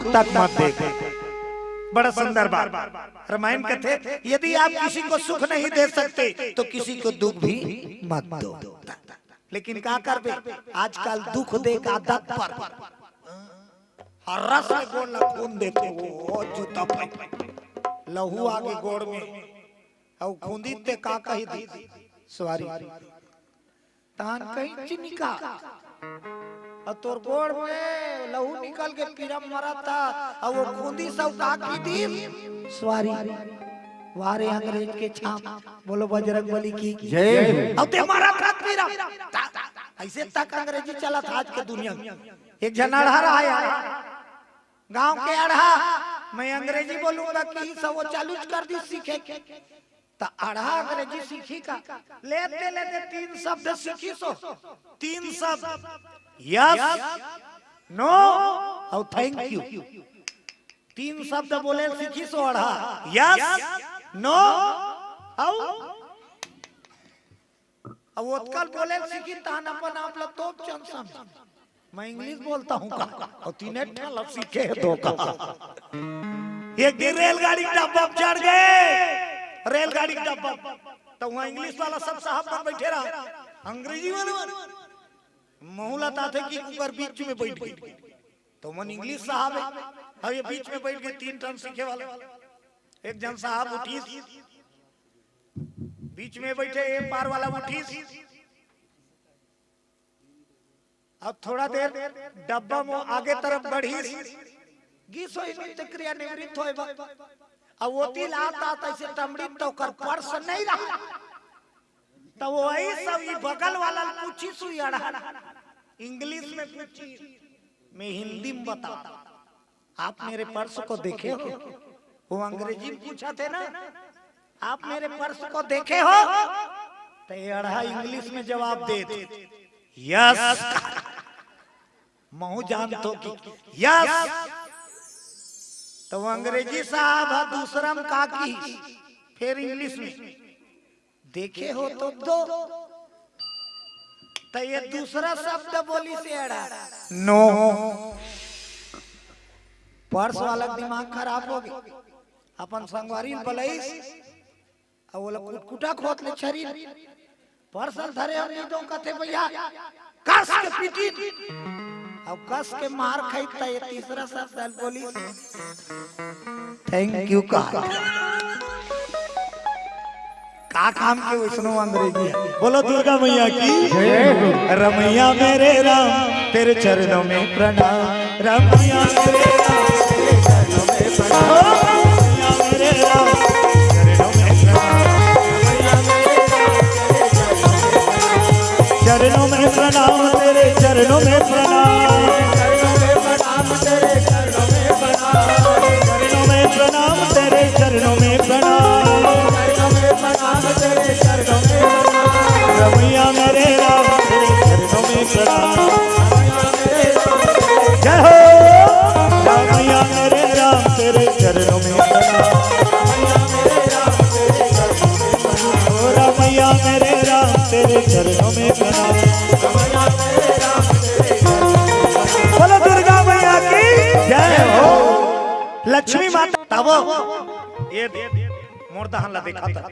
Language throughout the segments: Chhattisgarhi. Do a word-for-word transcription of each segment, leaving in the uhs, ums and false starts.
तक मत देख। बड़ा सुंदर बात। रामायण कहते, यदि आप किसी को सुख नहीं दे सकते तो किसी को दुख भी मत दो। लेकिन का करबे, आजकल दुख दे के आदत पर हर रस में गोड़ ला खून देथे, वो जूता पे लहू आगे गोड़ में, अउ खूंदी ते का कही दी, सॉरी। तान कहीं चिनिका। अउ तोर गोड़ में लहू निकल के पीरा मरा था, अउ वो खूंदी सब का की दी, सॉरी। वारे अंग्रेज के छाप, बोलो बजरंग बली की जय हो। अउ ते मरा था पीरा। ऐसे तक अंग्रेजी चला था आज के दुनिया में। एक झन अड़हा रहा यार, गांव के अड़हा, मैं अंग्रेजी बोलूंगा कि सब वो चालू कर दी सीखे। त अड़हा अंग्रेजी सीखी का? लेते लेते तीन शब्द सीखी सो। तीन शब्द, यस, नो अउ थैंक यू। तीन शब्द बोले सीखी सो अड़हा, यस, नो अउ अब ओतकल बोले सीखी तहन अपन आप ला तोप चंद समझ। मैं इंग्लिश बोलता हूँ का? अउ तीने ठन ला सीखे हे दो का। एक दिन रेलगाड़ी के डब्बा में चढ़ गए, रेलगाड़ी के डब्बा में। त उहाँ इंग्लिश वाला सब साहब मन बैठे रहा, अंग्रेजी वाले मन। महू ला ताथे कि उकर बीच में बैठ गई। त मन इंग्लिश साहब हे, अब ये बीच में बैठ गए तीन ठन सीखे वाला। एक झन साहब उठिस, बीच में बैठे ए पार वाला उठिस, अब थोड़ा देर डब्बा में आगे तरफ बढ़िस, गिस होई नृत्य क्रिया निवृत्त होए बा। अब ओती लात आत ऐसे टमड़ी त ओकर पर्स नहीं रहा। त वो ऐसा ई बगल वाला पूछिस, सुई अड़हा, इंग्लिश में पूछिस, मैं हिंदी में बता। आप मेरे पर्स को देखे हो? वो अंग्रेजी में पूछा थे ना, आप मेरे पर्स को देखे हो? तो ये अड़हा इंग्लिश में जवाब दे दे, यस। महू जान तो कि यस। तो वो अंग्रेजी साहब हा दूसरा में का की, फिर इंग्लिश में, देखे हो तो दो। तो ये दूसरा शब्द बोली से अड़ा, नो। पर्स वाला के दिमाग खराब हो गया। अपन संगवारी ल बलइस, अब ओला कुटकुटा खोत ले छरी, पर्स ल धरे हम नहीं दो कथे भैया, कस के पीटी। अब कस के मार खाई त ये तीसरा शब्द ल बोली, थैंक यू का। का काम के वैष्णो अंग्रेजी है। बोलो दुर्गा मैया की जय हो। रमैया मेरे राम तेरे चरणों में प्रणाम। रमैया मेरे राम तेरे चरणों में प्रणाम। रमैया मेरे राम चरणों में प्रणाम। चरणों में प्रणाम तेरे चरणों में प्रणाम। चरणों में प्रणाम तेरे चरणों में प्रणाम। रमैया मेरे राम तेरे चरणों में प्रणाम। जय हो। रमैया मेरे राम तेरे चरणों में प्रणाम। ओ रमैया मेरे राम तेरे चरणों में प्रणाम। बोलो दुर्गा मैया की जय हो। लक्ष्मी माता तब ये मोर दहन ला देखा था।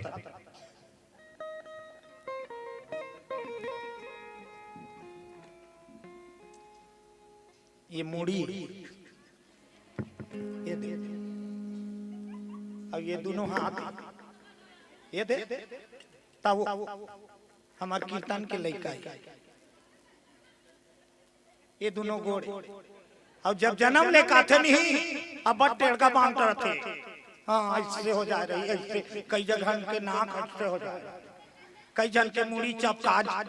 ये मुड़ी, ये दे, अब ये दोनों हाथ, ये दे, तब हमार कीर्तन के लइका है। ये दोनों गोड़। अउ जब जन्म ले काथे नहीं, अब बड़ टेड़का बांट रथे। हाँ, ऐसे हो जा रही, ऐसे। कई जगह के नाक ऐसे हो जा रही, कई जन के मुड़ी चपका जा।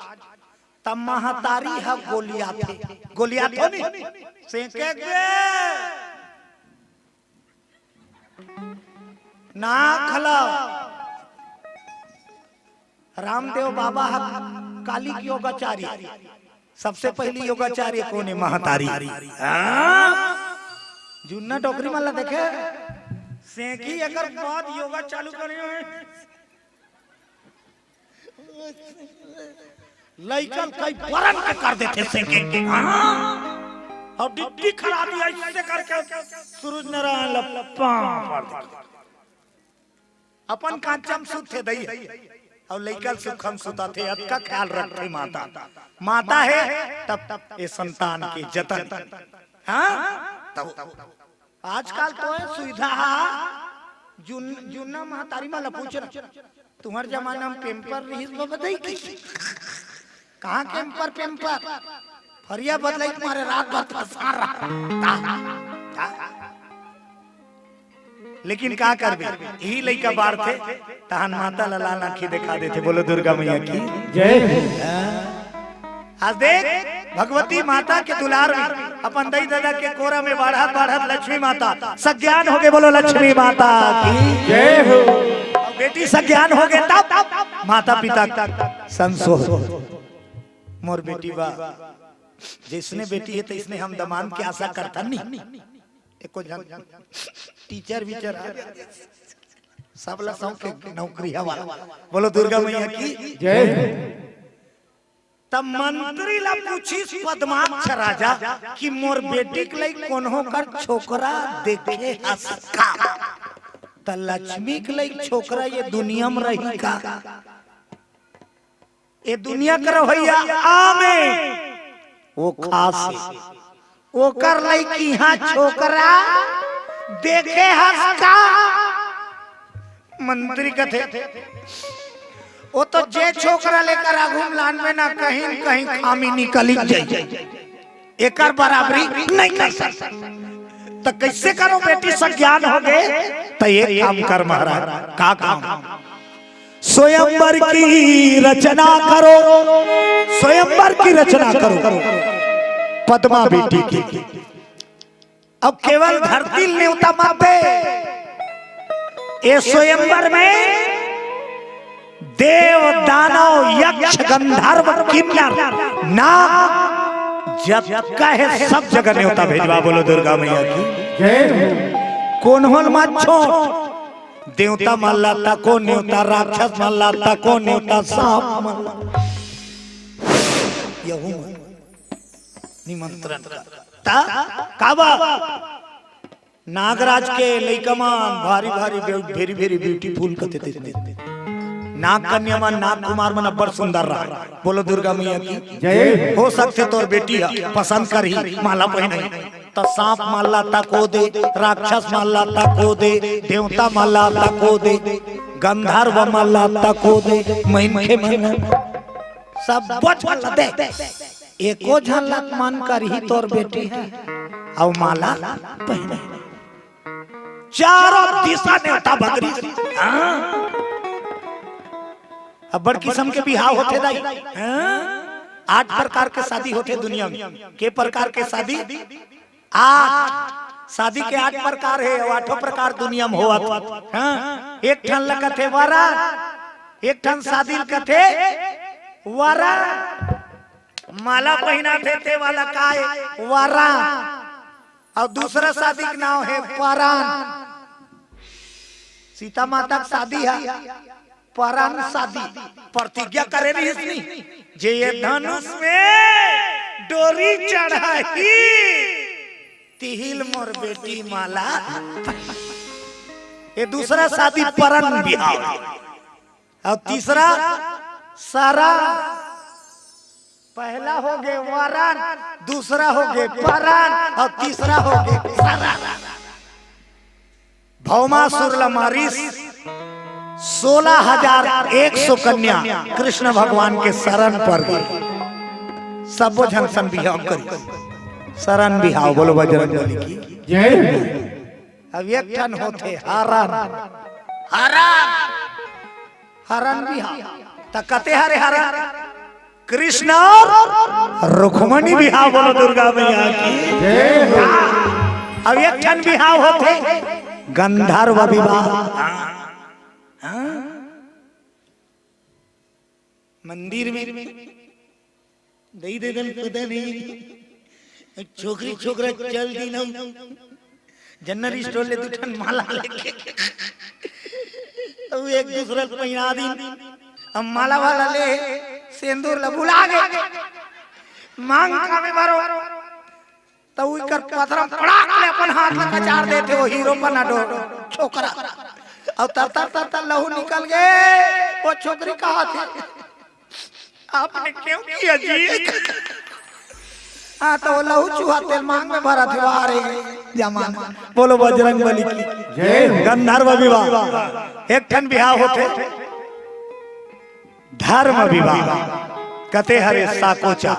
तब महतारी ह गोलियाथे, गोलियाथे नहीं, सेंके के। नाक हला। रामदेव बाबा ह कालिक योगाचार्य, सबसे पहली योगाचार्य कोन हे? महतारी। हाँ? जुन्ना डोकरी मन ला देखे, सेंकी एकर बाद योगा चालू करे हे। लइकन कई बरन के कर देथे सेंके। हाँ? अउ डिड्डी खड़ा दिया, अइसे करके सूरज नारायण ल पाँव भर दे। अपन कांचा म सुते दई, अउ लइका ल सुखा म सुताथे, अतका ख्याल रखथे माता। माता हे तब ए संतान के जतन। हाँ, तब आजकल तो ए सुविधा हा, जुन-, जुन्ना महतारी मन ल पूछना, तुम्हर जमाना म pamper रिहिस बा, बताई कि? कहाँ camper pamper? फरिया बदलाई तुम्हरे रात भर फंसा रहा। लेकिन का करबे, इही लइका बाढ़थे, तहन माता ल लाल आँखी देखा देथे। बोलो दुर्गा मैया की जय। आज देख, भगवती माता के दुलार में अपन दई ददा के कोरा में बाढ़त बाढ़त लक्ष्मी माता सज्ञान होगे। बोलो लक्ष्मी माता की जय हो। अउ बेटी सज्ञान होगे तब माता पिता संसोध। मोर बेटी बा, जइसने बेटी हे तइसने हम दमांद के आसा करथन नी। एको झन teacher वीचर आ जाथे, सबला सौंक के नौकरी हवा। बोलो दुर्गा मैया की जय। तब मंत्री ला पूछिस पद्माक्ष राजा कि मोर बेटी के लइक कोनो कर छोकरा देखे हस का? त लक्ष्मी के लइक छोकरा ये दुनिया म रही का? ए दुनिया के रहइया आम ए, ओ खास हे। ओकर लइक इहाँ छोकरा देखे हस का? मंत्री कथे, ओ तो जे छोकरा ल एकर आगू म लानबे ना, कहीं न कहीं खामी निकल ही जाई, एकर बराबरी नहीं कर सकत। त कइसे करो बेटी, सज्ञान होगे, त एक काम कर महाराज। का काम? स्वयंवर की रचना करो, स्वयंवर की रचना करो पद्मा बेटी की। अब केवल धरती ल नेवता मत दे, ए स्वयंवर में देव, दानव, यक्ष, गंधर्व, किन्नर, नाग, जतका हे सब जगह नेवता भेजवा। बोलो दुर्गा मैया की जय। कोनो ल मत छोड़। देवता मन ला तको नेवता, राक्षस मन ला तको नेवता, सांप मन ला। यहू मन निमंत्रण कर। त काबर? नागराज के लइका मन भारी भारी ब्यू-, very very beautiful कथे ते। नाग कन्या मन, नाग कुमार मन अब्बड़ सुंदर रहा। बोलो दुर्गा मैया की जय। हो सकथे तोर बेटी ह पसंद करही, माला पहिनही। त सांप मन ला तको दे, राक्षस मन ला तको दे, देवता मन ला तको दे, गंधर्व मन ला तको दे, मनखे मन ला, सब झन ला दे। एको झन ला मन करही तोर बेटी ह, अउ माला पहिने। चारों दिशा नेवता बगरी। हाँ। अब्बड़ किसम के बिहाव होथे दाई। हाँ? आठ प्रकार के शादी होथे दुनिया में। के प्रकार के शादी? आठ। शादी के आठ प्रकार हे, अउ आठों प्रकार दुनिया में होवत। हाँ? एक ठन ल कथे वरण, एक ठन शादी ल कथे वरण। माला पहिनाथे ते वाला काय? वरण। अउ दूसरा शादी के नाव हे परान। सीता माता के शादी हे परान शादी। प्रतिज्ञा करे रहिस नी, जे ये धनुष में डोरी चढ़ाही, तिही ल मोर बेटी माला। ये दूसरा शादी परन बिहाव। अउ तीसरा सरा। पहला होगे वरन, दूसरा होगे परन अउ तीसरा होगे सरन। भौमासुर ल मारिस, सोलह हजार एक सौ कन्या कृष्ण भगवान के सरन पर गे। सबो झन सन बिहाव करिस, सरन बिहाव। बोलो बजरंग बली की जय। अब एक ठन होथे हरन, हरन, हरन बिहाव। त कते हरे हरन? कृष्ण अउ रुक्मणी बिहाव। बोलो दुर्गा मैया की जय। अब एक ठन बिहाव होथे गंधर्व विवाह। हाँ। मंदिर में दई दे दन पता नहीं। छोकरी छोकरा चल दिन हम जनरल स्टोर ले दू ठन माला लेके। अब एक दूसरा ल पहिना दिन। अब माला वाला ले सेंदूर ला भुला गे। मांग खावे भरो। त उही कर पथरा म पड़ाक ले अपन हाथ ला कचार देथे, वो हीरो बना डो छोकरा। अउ तर तर तर तर लहू निकल गे, वो छोकरी कहा थे, "आपने क्यों किया जी?" हाँ, त वो लहू चूहा तेल मांग में भरा थे, वाह रे जमाना। बोलो बजरंग बली की। जय हो। गंधर्व विवाह, एक ठन बिहाव होथे, धर्म विवाह, कथे हरे साकोचा।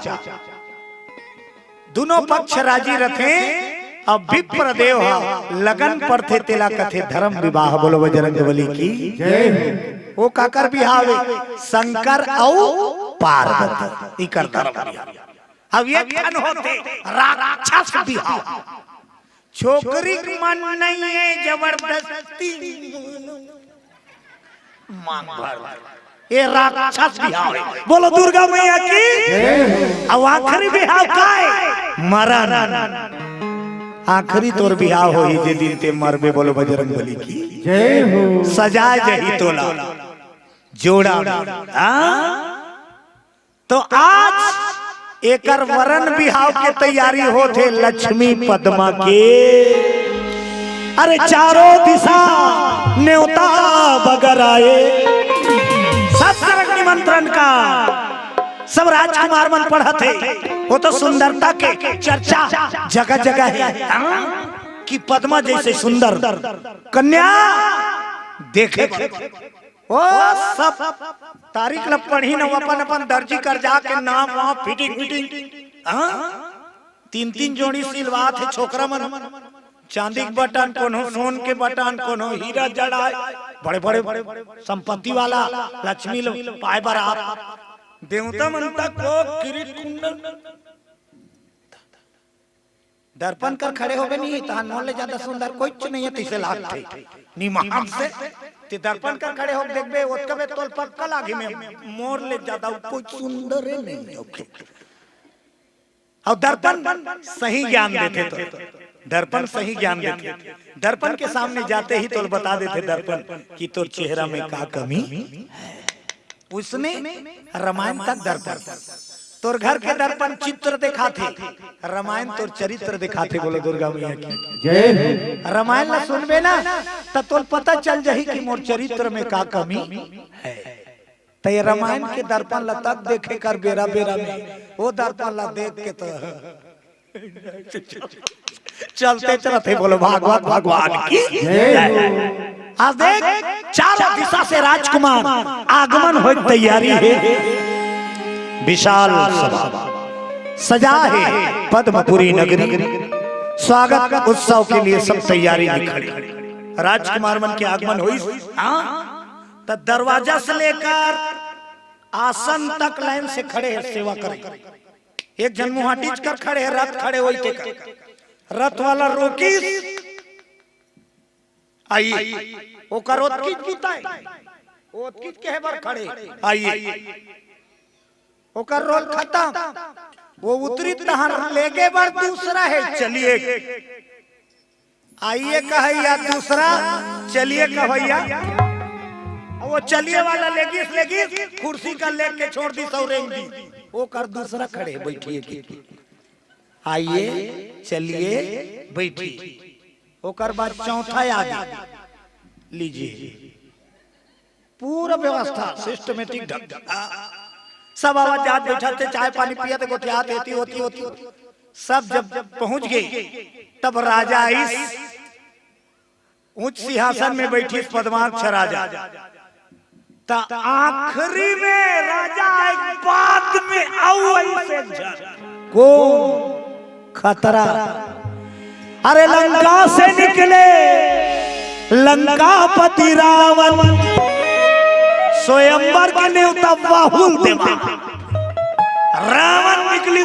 दुनों पक्ष राजी रथे, अब विप्र देव ह लगन पड़थे, तेला कथे धर्म विवाह। बोलो बजरंग बली की। जय हो। वो काकर बिहाव हे? शंकर अउ पार्वती, इकर धर्म बिहाव। अब एक ठन होथे राक्षस बिहाव, छोकरी के मन नहीं है जबरदस्ती मांग भर, ये राक्षस बिहाव हे। बोलो दुर्गा मैया की। जय हो। अब आखिरी बिहाव का हे? मरन। आखिरी तोर बिहाव होही जे दिन ते मरबे। बोलो बजरंग बली की। जय हो। सजाय जही तोला जोड़ा में। हाँ? तो आज एकर वरन बिहाव के तैयारी होथे लक्ष्मी पद्मा के। अरे चारों दिशा नेवता बगर आए, सब तरफ निमंत्रण का, सब राजकुमार मन पढ़त हे। वो तो सुंदरता के चर्चा जगह जगह हे, हाँ? कि पद्मा जैसे सुंदर कन्या देखे बर। ओ सब तारीख ल पढ़ी न, अपन अपन दर्जी कर जाके नाम वहाँ फिटिंग फिटिंग, हाँ? तीन तीन जोड़ी सिलवात हे छोकरा मन, चांदी के बटन, कोनो सोन के बटन, कोनो हीरा जड़ाए, बड़े बड़े संपत्ति वाला लक्ष्मी ल पाए बर आप देवता मन तक वो किरीट कुंडल। दर्पण कर खड़े होबे नहीं, तहान मोर ले ज्यादा सुंदर कोई नहीं है, तैसे लागथे निमाग से। ते दर्पण कर खड़े होके देखबे, ओतकबे तोल पक्का लागे में मोर ले ज्यादा कोई सुंदर है नहीं। ओके। और दर्पण सही ज्ञान देथे तो, दर्पण सही ज्ञान देथे। दर्पण के सामने जाते ही तोल बता देथे दर्पण कि तोर चेहरा में का कमी। उसने रामायण तक दर्पण, तोर घर के दर्पण चित्र दिखाथे, रामायण तोर चरित्र दिखाथे। बोलो दुर्गा मैया की। जय हो। रामायण ला सुनबे ना, त तोल पता चल जाही कि मोर चरित्र में का कमी है। त ये रामायण के दर्पण ला तक देखे कर बेरा बेरा में, वो दर्पण ला देख के तो चलते चलते बोलो भागवत भगवान की। जय हो। आज देख, चारों दिशा से राजकुमार आगमन होए तैयारी है। विशाल सभा सजा है पद्मपुरी नगरी। स्वागत उत्सव के लिए सब तैयारी में खड़े। राजकुमार मन के आगमन होई, हाँ, तो दरवाजा से लेकर आसन तक लाइन से खड़े हैं सेवा करें। एक झन मुहाटिच कर खड़े हे, रथ खड़े होई तेकर। रथ वाला रोकिस, आइए। ओकर ओतकीच बुता हे, ओतकीच कहे बर खड़े, आइए। ओकर रोल खतम, वो उतरी तहां लेगे बर दूसरा हे, चलिए। आइए कहैया दूसरा, चलिए कहैया। अब वो चलिए वाला लेगिस, लेगिस, कुर्सी का लेके छोड़ दी, सौरेंग दी। ओकर दूसरा खड़े, बैठिए के। आइए, चलिए, बैठिए। ओकर बाद चौथा आ गया, लीजिए। पूरा व्यवस्था सिस्टमेटिक ढंग से। सब आवाज जात बैठा थे, चाय पानी पिया थे, गोठियात, एती ओती, ओती ओती। सब जब पहुंच गए, तब राजा आइस, ऊंच सिंहासन में बैठिस पद्माक्ष राजा। त आखिरी में राजा आइस, बाद में आऊ ऐसे झन। को खतरा। अरे लंका से निकले लंकापति रावण, स्वयंवर के नेवता बाहुल देवा। रावण निकली,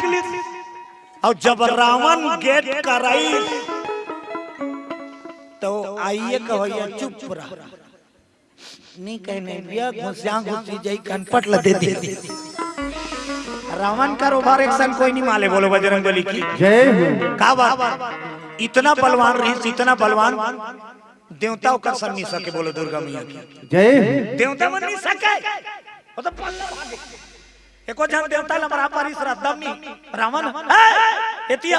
और जब रावण गेट कराई, तो आइए कहो, ये चुप रहा। नहीं कहने भैया, घुसिया घुसी जाई, कनपट ल दे दे। रावण का ओवर एक्शन कोई नहीं माले, बोलो बजरंग बली की। जय हो। का बात? इतना बलवान रहीस, इतना बलवान, देवता ओकर सन नहीं सके, बोलो दुर्गा मैया की। जय हो। देवता मन नहीं सके, वो तो पल्ला भागे। एको झन देवता लमरा परिस रद्दम नहीं, रावण, ए, एतिया।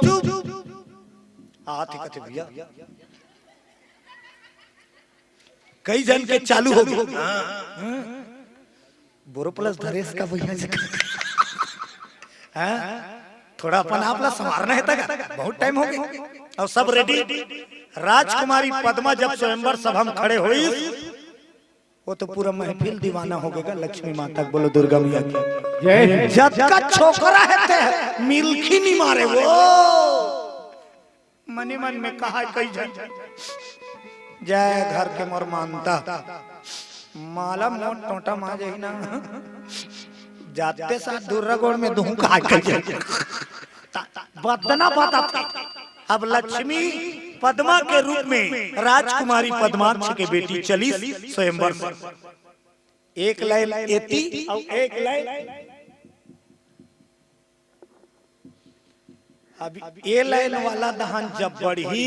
चुप। आत हे कथे भैया, कई झन के चालू हो गे। हाँ। बोरो प्लस धरेस का भैया जी। हाँ? थोड़ा अपन आप ला संवारना हे तक, बहुत टाइम हो गे। अउ सब रेडी। राजकुमारी पद्मा जब स्वयंवर सभा म खड़े होइस, वो तो पूरा महफिल दीवाना हो गे गा। लक्ष्मी माता के बोलो, दुर्गा मैया की। जतका छोकरा हे ते मिलखी नी मारे वो। मने मन में कहा कई झन, जय घर के मोर मानता, माला मोट टोंटा मा जाही ना, जाते साथ धुर्रा गोड़ में दूहूं कहा कई झन। बदना बदत। अब लक्ष्मी पद्मा के रूप में राजकुमारी पद्माक्ष के बेटी चलिस स्वयंवर से। एक लाइन एती अउ एक लाइन अब ए लाइन वाला दहान जब बढ़ही,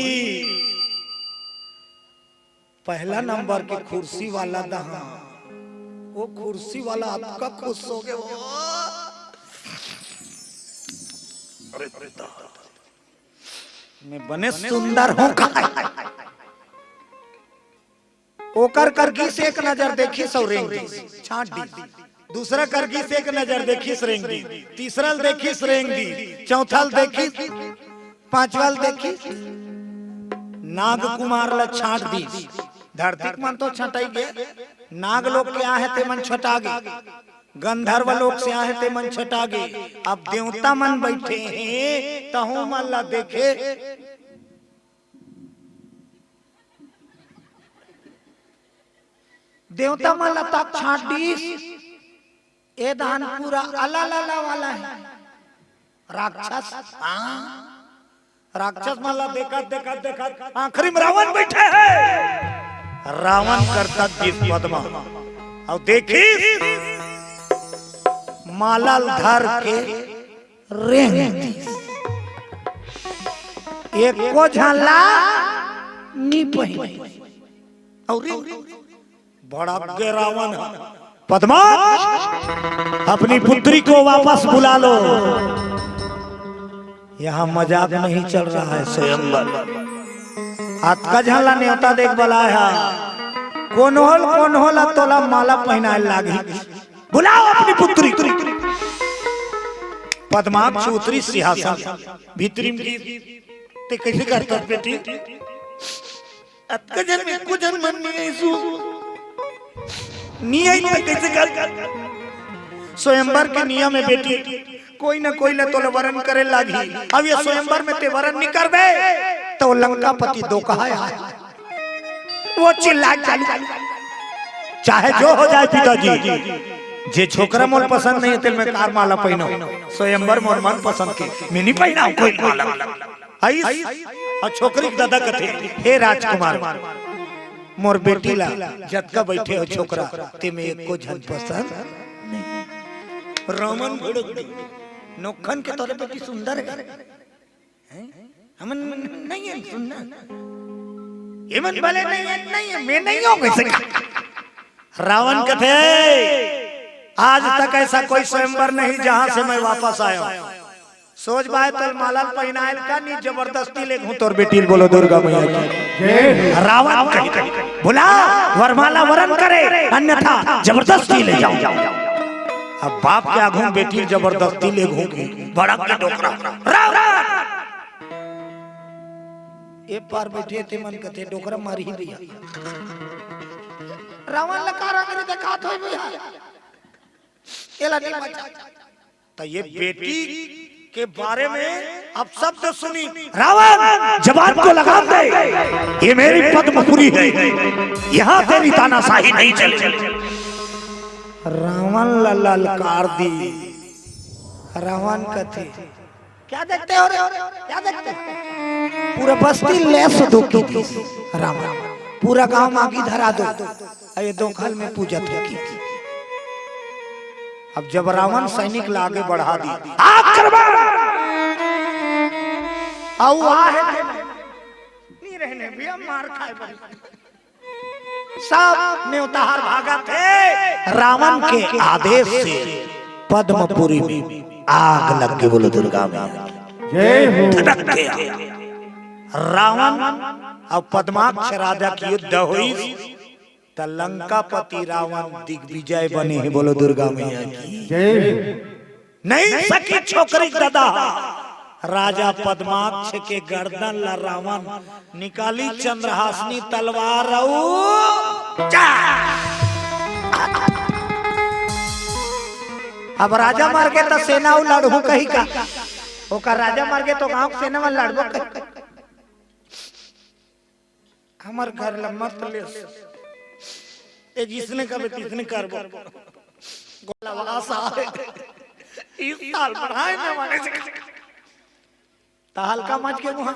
पहला नंबर के कुर्सी वाला दहान, वो कुर्सी वाला अतका खुश हो गे वो। अरे, अरे, मैं बने सुंदर हूं का? ओकर कर गिस एक नजर देखिस अउ रेंग दिस, छांट दिस। दूसरा कर गिस एक नजर देखिस रेंग दिस, तीसरा ल देखिस रेंग दिस, चौथा ल देखिस, पांचवा ल देखिस, नाग कुमार ल छांट दिस। धरती के मन तो छंटाई गे, नाग लोग के आहे ते मन छटा गे, गंधर्व लोग से आहे ते मन छटा गे। अब देवता मन बैठे हे, तहू मन ला देखे। देवता मन ला तक छांट दिस। ए दान पूरा अला लला वाला हे। राक्षस, हाँ, राक्षस मन ला देखत, देखत, देखत आखिरी में रावण बइठे हे। रावण कर तक दिस पद्मा, अउ देखिस माला ल धर के रेंग दिस। एको झन ला नी पहिन। अउ रे, भड़क गे रावण ह। पद्मा, अपनी पुत्री को वापस बुला लो, यहाँ मजाक नहीं चल रहा है स्वयंवर। अतका झन ला नेवता दे के बलाय हा, कोन हो ल, कोन हो ल तोला माला पहिनाय लागही। बुलाओ अपनी पुत्री। पद्माक्ष उतरिस सिंहासन, भीतरी में गिस, ते कइसे करथस बेटी? अतका झन में एको झन मन नइ आइस। नइ आइस त कइसे कर? स्वयंवर के नियम हे बेटी, कोई न कोई ला तोला वरण करे लागही। अब ये स्वयंवर में ते वरण नइ करबे, त वो लंकापति दोकहा हे। वो चिल्लाय चालू, चाहे जो हो जाय पिताजी, जे छोकरा मोर पसंद नइ हे, तेला मैं काबर माला पहिनों? स्वयंवर मोर मन पसंद के, मैं नइ पहिनों कोई माला। आइस, अउ छोकरी के ददा कथे, हे राजकुमार, मोर बेटी ला जतका बइठे हो छोकरा, ते में एको झन पसंद नहीं। रावण भड़क गे, नोखन के तोरे बेटी सुंदर हे, हैं? हमन नइ हे सुंदर, एमन भले नइ हे, नइ हे, मैं नइ हों कइसे का? रावण कथे, आज तक ऐसा कोई स्वयंवर नहीं जहां से मैं वापस आया हूं। सोच बाय तोल माला ल पहिनाय ल का नी जबरदस्ती लेगहूं तोर बेटी ल, बोलो दुर्गा मैया की। रावण कहे, बुला, वरमाला वरण करे, अन्यथा जबरदस्ती ले जाओ। अब बाप के आगू में बेटी ल जबरदस्ती लेगहूं कि भड़क गे डोकरा। रावण! ए पार बइठे ते मन कथे डोकरा मारही भैया। रावण ल का रंग देखात होय भैया? एला नइ बचा। त ये बेटी के बारे में अपशब्द सुनी, रावण, जबान को लगाम दे, ये मेरी पद्मपुरी है, यहाँ तेरी तानाशाही नहीं चलेगी। रावण ला ललकार दिस। रावण कथे, क्या देखते हो रे? क्या देखते हो? पूरा बस्ती लेस दुखी दिस। रावण, पूरा गांव म आगी धरा दो। अये दोखल में पूजत हे कि। अब जब रावण सैनिक ला आगे बढ़ा दिस, आक्रमण! अउ आहे ते नइ रहने भैया, मार खाय बर। सब नेवताहर भागत हे। रावण के आदेश से पद्मपुरी में आग लग गे, बोलो दुर्गा मैया। जय हो। धड़क के रावण अउ पद्माक्ष राजा के युद्ध होइस। त लंकापति रावण दिग्विजय बने हे, बोलो दुर्गा मैया की। जय। नइ सकिस छोकरी के ददा, राजा पद्माक्ष के गर्दन ला रावण निकालिस चंद्रहासिनी तलवार अउ जा। अब राजा मर गे त सेना अउ लड़हूं कही का? ओकर राजा मर गे त गांव के सेना म लड़बो कही? हमर घर ला मत लेस। ए जिसने कबे तिसने करबो। गोला वाला साहब। इस साल बढ़ाए ना माने से। त हल्का मच के मुहा।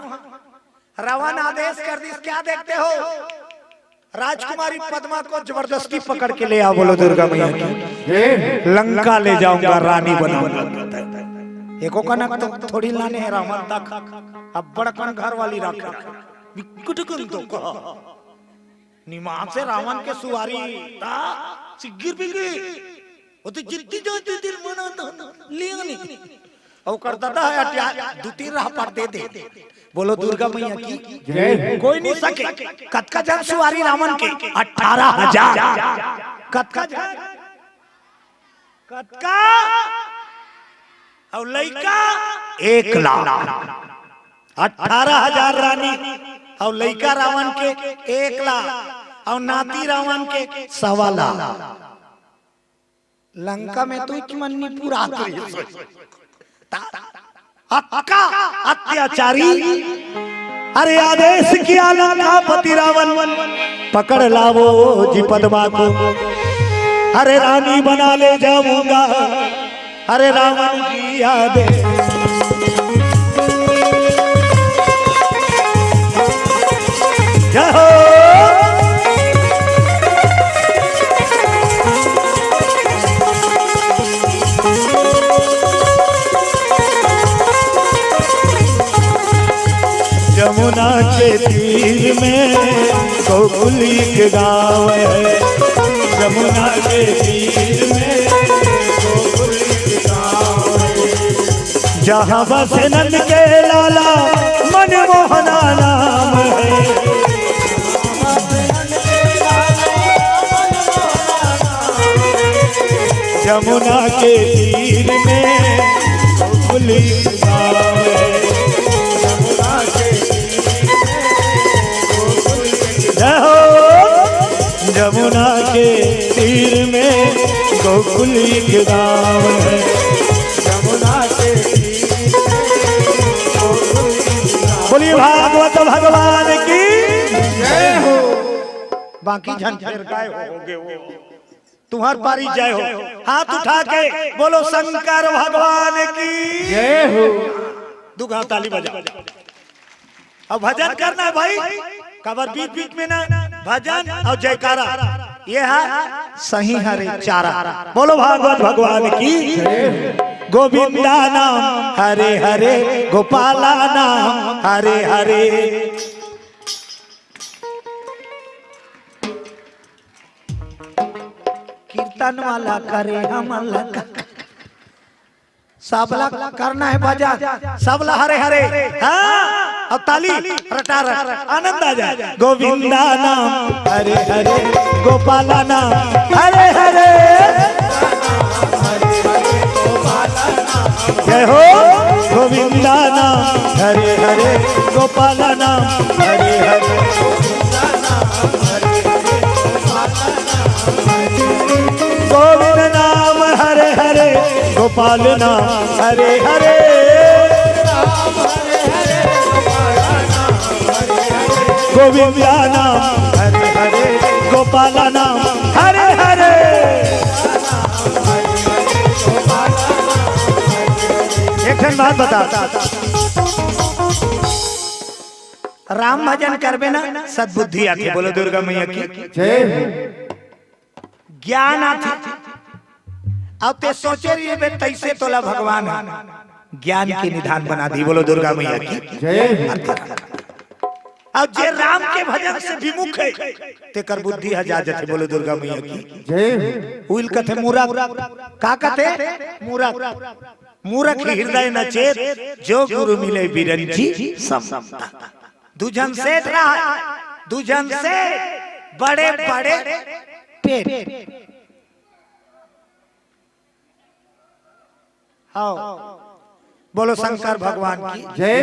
रावण आदेश कर दिस, क्या देखते हो? राजकुमारी पद्मा को जबरदस्ती पकड़ के ले आओ, बोलो दुर्गा मैया की। लंका ले जाऊंगा, रानी बनाऊंगा। एको कनक तो थोड़ी लाने हे रावण तक, अब्बड़ कन घर वाली राखे। बिकट कन तो कहा। निमाग से रावण के सुवारी ता सिग्गिर बिग्गिर। ओते जित्ती जाती दिल मना तो लिया नहीं। अउ कर दादा हे अटिया, दू तीन राह पर दे दे। बोलो दुर्गा मैया की। जय। कोई नइ सके। कतका झन सुवारी रावण के? अठारह हजार। कतका झन? कतका? अउ लइका? एक लाख। अठारह हजार रानी। अउ लइका रावण के एक लाख। अउ नाती रावण के सवा लाख। लंका में तो इच मन नइ पुरात रहिस। ता-, अतका अत्याचारी अरे आदेश किया लंकापति रावण, पकड़ लावो जी पद्मा को, अरे रानी बना ले जाऊंगा, अरे रावण की आदेश। जय हो। जमुना के तीर में गोकुल एक गाँव है। जमुना के तीर में गोकुल एक गाँव है। जहाँ बसे नंद के लाला मनमोहना नाम है। जमुना के तीर में गोकुल एक गाँव है। जमुना के तीर में गोकुल एक जय हो। जमुना के तीर में गोकुल एक गाँव है। जमुना के तीर में गोकुल एक गाँव। बोलिए भागवत भगवान की। जय हो। बाकी झन फेर काय हो, हो गए हो। तुम्हार पारी जय हो। हाथ उठा के बोलो शंकर भगवान की। जय हो। दू घाव ताली बजा। अब भजन करना है भाई, काबर बीच बीच में ना भजन और जयकारा, ये है सही हरे चारा। बोलो भागवत भगवान की। गोविंदा नाम हरे हरे, गोपाला नाम हरे हरे। कीर्तन वाला करे हमन ला का-, सबला करना है भजन, सबला हरे हरे। हाँ, अब ताली रटा रट, आनंद आ जाए। गोविंदा नाम हरे हरे, गोपाला नाम हरे हरे। जय हो। गोविंदा नाम हरे हरे, गोपाला नाम हरे हरे। गोविंद नाम हरे हरे, गोपाल नाम हरे हरे। गोविंदा नाम हरे हरे, गोपाला नाम हरे हरे। एक ठन बात बता, राम भजन करबे ना, सद्बुद्धि आथे। बोलो दुर्गा मैया की। जय हो। ज्ञान आथे। अब ते सोचे रहिबे तैसे तोला भगवान ह ज्ञान के निधान बना दी। बोलो दुर्गा मैया की। जय हो। अब जे राम के भजन से विमुख है, तेकर बुद्धि ह जा जथे। बोलो दुर्गा मैया की। जय हो। उइल कथे मूरख। का कथे? मूरख। मूरख हृदय न चेत, जो गुरु मिले बिरंची सम। दू झन सेठ रहा, दू झन सेठ, बड़े बड़े पेट। हाँ, बोलो शंकर भगवान की। जय।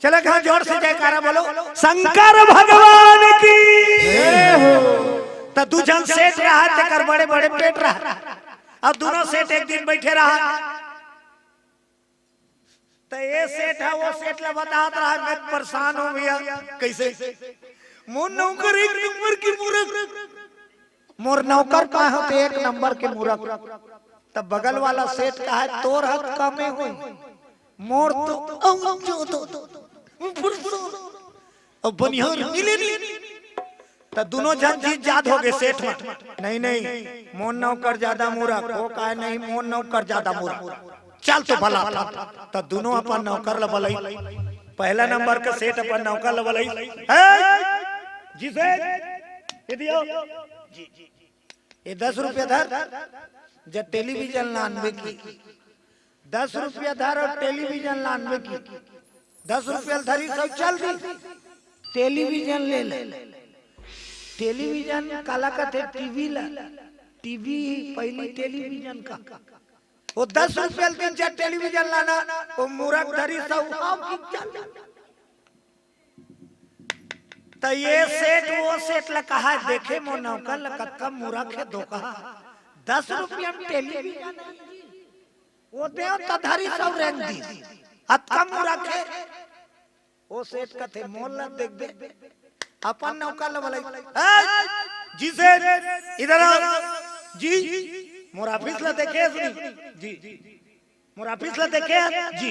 चले कहाँ जोर से जयकारा बोलो, शंकर भगवान की। जय हो। त दू झन सेठ रहा, तेकर बड़े बड़े पेट रहा, अब दोनों सेठ एक दिन बैठे रहा। त ये सेठ है, वो सेठ ला बतात रहा, मैं परेशान हूँ भैया। कैसे? मोर नौकर एक नंबर के मूरख, मोर नौकर पाए हो तो एक नंबर के मूरख। तब बगल वाला सेठ कहा है, तोर हत कमे हो, मोर तो औ जो तो ऊपर से अब बनिहार मिले नहीं। त दोनों झन जीत जात हो गए सेठ में। नहीं, नहीं, मोर नौकर ज्यादा मूरख, वो कहे नहीं, मोर नौकर ज्यादा मूरख। चल तो भला था। त दोनों अपन नौकर ल बलाई। पहला नंबर के सेठ अपन नौकर ल बलाई। "ए, जी सेठ, ये दियो। ये दस रुपया धर, जब टेलीविजन लानबे की, दस रुपया धर और टेलीविजन लानबे की, दस रुपया धरी सब चल दी, टेलीविजन ले ले।" टेलीविजन काला कथे? टीवी ला। टीवी पहली टेलीविजन का। वो दस रुपया दिन जा टेलीविजन लाना, वो मूरख धरी सब आओ की चल। त ये सेठ वो सेठ ला कहा, देखे मोर नौकर ला कतका मूरख है धोखा, दस रुपया में टेलीविजन आई। वो देव त धरी सब रेंग दी। अतका मूरख हे। ओ सेठ कथे, "मोर ला देख दे।" अपन नौकर ला बोले, "ए, जी सेठ, इधर आओ। जी, मोर ऑफिस ला देखे हस नी? जी, मोर ऑफिस ला देखे हस? जी,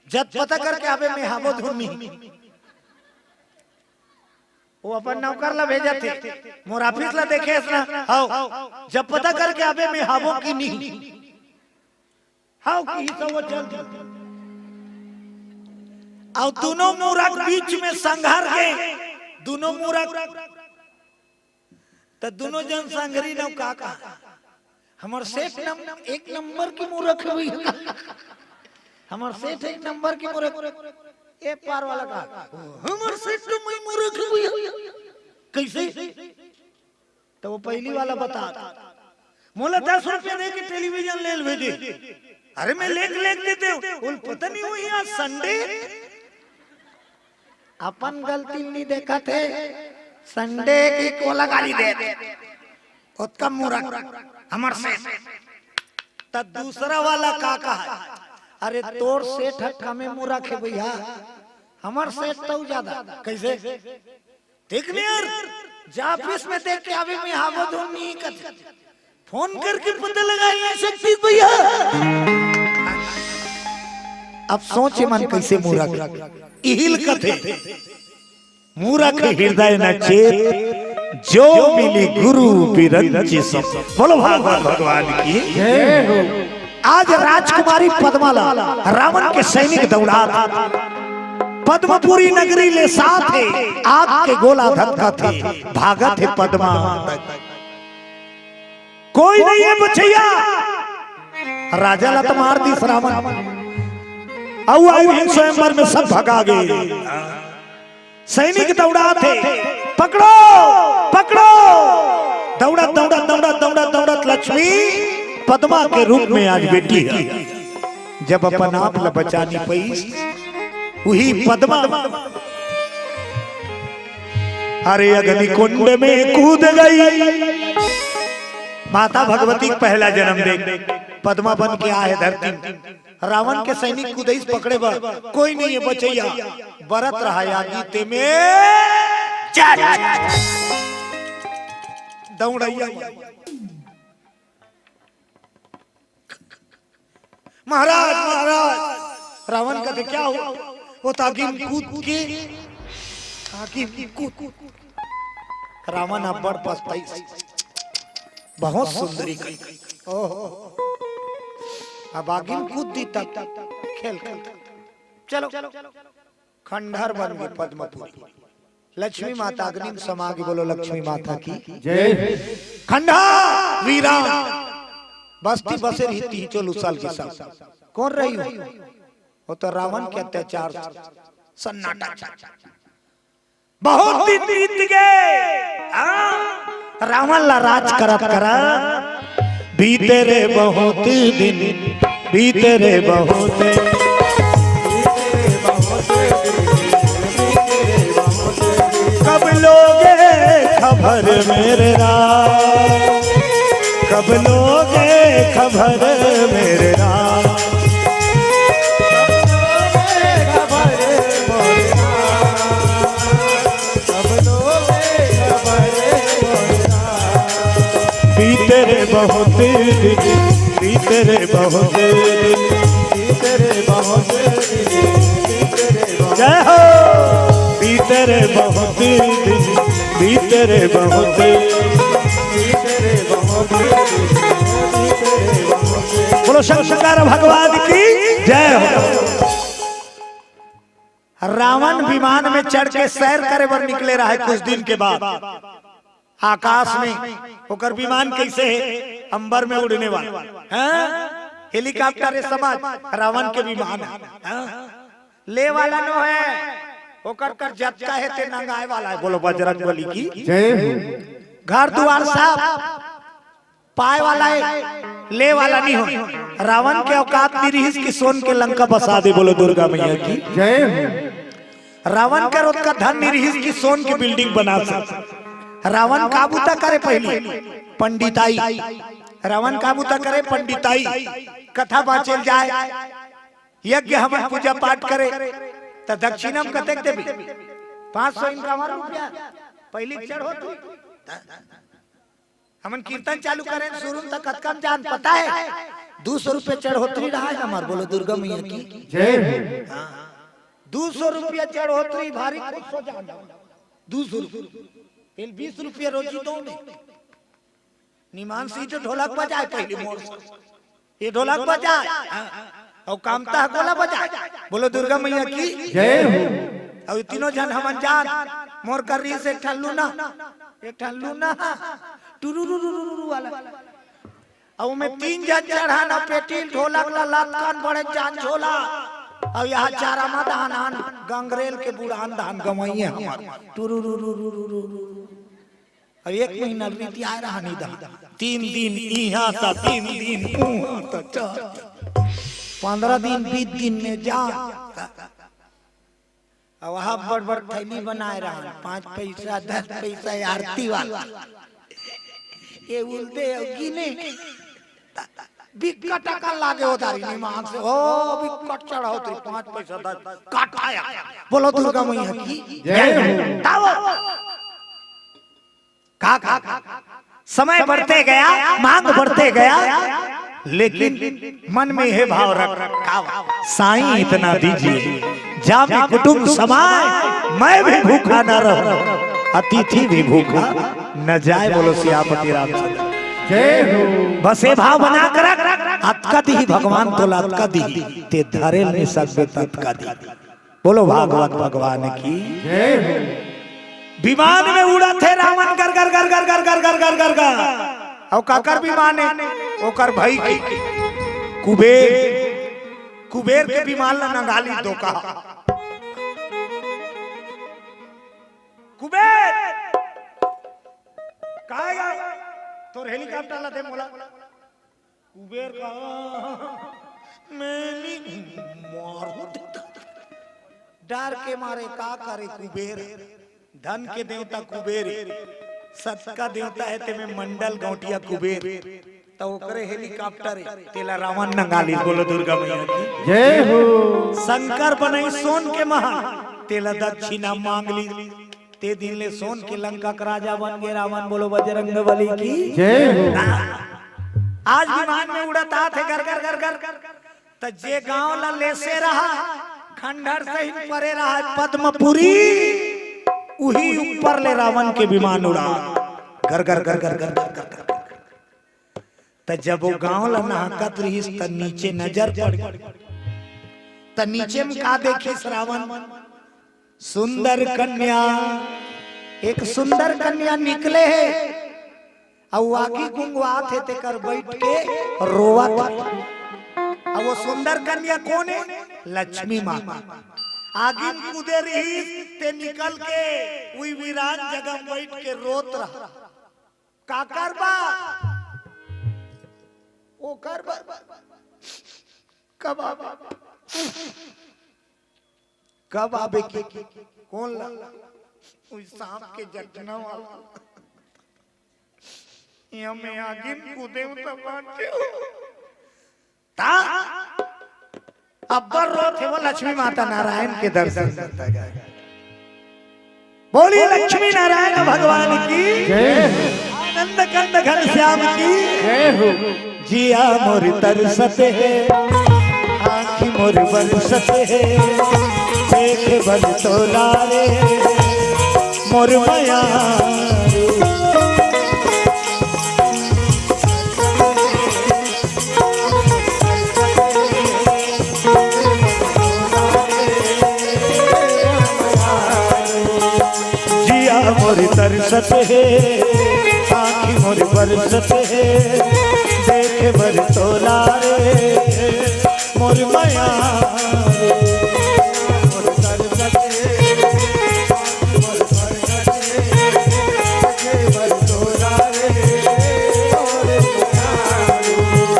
जत पता करके आबे, मैं हावों धुन नी।" वो अपन नौकर ला भेजथे, "मोर ऑफिस ला देखे हस ना? हव, जब पता करके आबे, मैं हावों कि नी?" हव कि ही तो वो चल दी। अउ दुनों मूरख बीच में संघर के, दुनों मूरख, त दुनों जन संघरी नव का कहा, "हमर सेठ नम-, एक नंबर के मूरख हे भैया, हमर सेठ एक नंबर के मूरख।" ए पार वाला कहा, "हमर सेठ तो मैं मूरख हे भैया।" कइसे? त वो पहिली वाला बता, "मोला दस रुपया दे के टेलीविजन ले लेबे जी।" "अरे, मैं लेके, लेके देते हूँ।" बोल, "पता नहीं वो यहाँ संडे।" अपन गलती नहीं देखथे, संडे की कोला गाली दे। ओतका मूरख, हमर सेठ। त दूसरा वाला का कहा, "अरे, तोर सेठ ह कमे मूरख हे भैया, हमर सेठ तो ज्यादा।" कइसे? "ठीक नहीं यार, जा ऑफिस में देख के आबे, मैं हावों धुन नी कथे। फोन करके पता लगा, ये शक्ति भैया।" अब सोच मन कइसे मूरख, इही ल कथे, "मूरख हृदय न चेत, जो मिली गुरु बिरंची सम।" बोलो भागवत भगवान की। जय हो। आज राजकुमारी पद्मा ला रावण के सैनिक दौड़ात, पद्मपुरी नगरी ले साथ हे, आग के गोला धधकाथे, भागत हे पद्मा। कोई नहीं हे बचइया। राजा ला तो मार दिस रावण। अउ, अउ, इन स्वयंवर में सब भगा गे। सैनिक दौड़ाथे, "पकड़ो, पकड़ो।" दौड़त, दौड़त, दौड़त, दौड़त, दौड़त लक्ष्मी पद्मा के रूप में आज बेटी हे। जब अपन आप ल बचा नी पइस, उही पद्मा, अरे, अग्नि कुंड में कूद गई। माता भगवती के पहला जन्म देख, पद्मा बन के आए धरती में। रावण के सैनिक कूदइस पकड़े बर, कोई नहीं हे बचइया, बरत रहा आगी तेमे। चल। दौड़इया। "महाराज, महाराज।" रावण कथे, "क्या हुआ?" वो त आगी में कूद के, आगी में कूद, रावण अब्बड़ पछताइस। बहुत सुंदरी कही। ओहो। अब आगी में कूद दी तब खेल खेल। चलो। खंडहर बन गे पद्मपुरी। लक्ष्मी माता अग्नि में समा गे, बोलो लक्ष्मी माता की। जय। खंडहर वीरान। बस्ती बसे रही तीचो लुसल के सब। कोन रही हो? वो तो रावण के अत्याचार, सन्नाटा। बहुत दिन बीत गए। हाँ। रावण ला राज करत करत बीते रे बहुत दिन, बीते रे बहुत। कब लोगे खबर मेरे राम, कब लोगे खबर मेरे राम। बीते रे बहुत दिन, बीते रे बहुत दिन, बीते रे बहुत दिन, बीते रे बहुत, जय हो। बीते रे बहुत दिन, बीते रे बहुत दिन, बीते रे बहुत दिन, बीते रे बहुत दिन। बोलो शंकर भगवान की जय हो। रावण विमान में चढ़ के सैर करे बर निकले रहे कुछ दिन के बाद। आकाश में ओकर विमान कइसे हे? अंबर में उड़ने वाला। हाँ? हेलीकॉप्टर हे समझ, रावण के विमान हे। हाँ? ले वाला नो हे, ओकर कर जतका हे ते नंगाए वाला हे। बोलो बजरंग बली की जय हो। घर दुआर सब पाए वाला हे, ले वाला नहीं हो। रावण के औकात नहीं रहिस कि सोन के लंका बसा दे। बोलो दुर्गा मैया की जय हो। रावण कर ओतका धन नहीं रहिस कि सोन के बिल्डिंग बना सके। रावण का बूता करे पहली? पंडिताई। रावण का बूता करे? पंडिताई। कथा बाँचे ल जाए, यज्ञ हमन पूजा पाठ करे, त दक्षिणा म कतेक देबे? पाँच सौ इनका हमार रुपया, पहिली चढ़ोतरी। हमन कीर्तन चालू करेन, शुरू म त कतका म जान पता हे? दू सौ रुपया चढ़ोतरी रहा हे हमार। बोलो दुर्गा मैया की। जय हो। हाँ। दू सौ रुपया चढ़ोतरी, भारी खुश हो जान। दू सौ रुपया। पहले बीस रुपया रोजी दो में। निमान सिंह जो ढोलक बजाए पहले मोर से। ये ढोलक बजाए। हाँ। अउ कामता गोला बजाए। बोलो दुर्गा मैया की। जय हो। अउ तीनों झन हमन जान। मोर कर रही से एक ठन लूना। एक ठन लूना। टुरुरुरुरुरु वाला। अउ में तीन झन चढ़ान, अउ पेटी ढोलक ला लतकान बड़े जान झोला। अउ यहाँ चारा मा धान आन, गंगरेल के बुढ़ान धान गंवइया हमार। टुरुरुरुरुरुरु। अउ एक महीना रीति आए रहा निदान। तीन दिन इहाँ त, तीन दिन उहाँ त, चार, पंद्रह दिन, बीस दिन में जा। अउ वहाँ बड़ बड़ थैली बनाए रहा, पाँच पैसा, दस पैसा, आरती वाला। ये उल्टे अउ गिने। बिक्कट अकन लागे ओ दारी निमान से। ओ बिक्कट चढ़ोतरी, पाँच पैसा, दस, काट आया। बोलो दुर्गा मैया की। जय हो। ताओ। का, का, का? समय बढ़ते गया, मांग बढ़ते गया, लेकिन मन में हे भाव रख, का बा? साईं इतना दीजिए, जामे कुटुंब समाए, मैं भी भूखा न रहूं, अतिथि भी भूखा न जाए। बोलो सियापति रामचंद्र। जय हो। बस ये भाव बना कर रख, अतका दिही भगवान तोला, अतका दिही, ते धरे ल नइ सकबे त अतका दिही। बोलो भागवत भगवान की। जय हो। विमान में उड़त हे रावण, गर गर गर गर गर गर गर गर गर गर। अउ काकर विमान हे? ओकर भाई के। कुबेर, कुबेर के विमान ला नंगाली दो कहा। कुबेर, काहे गा? तोर हेलीकॉप्टर ला दे मोला। कुबेर का मैं नहीं मारू देता। डर के मारे का करे कुबेर? धन के देवता कुबेर, सत का देवता हे ते में मंडल गौंटिया कुबेर। त ओकरे हेलीकॉप्टर हे, तेला रावण नंगाली। बोलो दुर्गा मैया की। जय हो। शंकर बनई सोन के महल, तेला दक्षिणा मांग ली। ते दिन ले सोन के लंका के राजा बन गे रावण। बोलो बजरंग बली की। जय हो। आज विमान में उड़त आत हे गर गर गर गर। त जे गांव ला लेसे रहा, खंडहर सहित परे रहा पद्मपुरी, उही ऊपर ले रावण के विमान उड़ा। गर गर गर गर गर गर गर गर। त जब वो गांव ला नहकत रहिस, त नीचे नजर पड़ गे। त नीचे में का देखिस रावण? सुंदर कन्या, एक सुंदर कन्या निकले हे, अउ आगी गुंगवात हे, तेकर बइठ के रोवत हे। अउ वो सुंदर कन्या कोन हे? लक्ष्मी माता। आगी में कूदे रहिस, ते निकल के उही वीरान जगह में बइठ के रोत रहा। काकर बर? ओकर बर। कब आबे? कब आबे के? कोन ला? उही सांप के जटना वाला। ये में आगी में कूदे हूं त बांचे हूं। ता अब्बर रोत हे वो लक्ष्मी माता नारायण के दर्शन करता गया। बोलिए लक्ष्मी नारायण भगवान की। जय हो। आनंद कंद घनश्याम की। जय हो। जिया मोर तरसत हे, आँखी मोर बरसत हे, देखे बर तोला रे मोर मया। जिया मोर तरसत हे, आँखी मोर बरसत हे, देखे बर तोला रे मोर मया।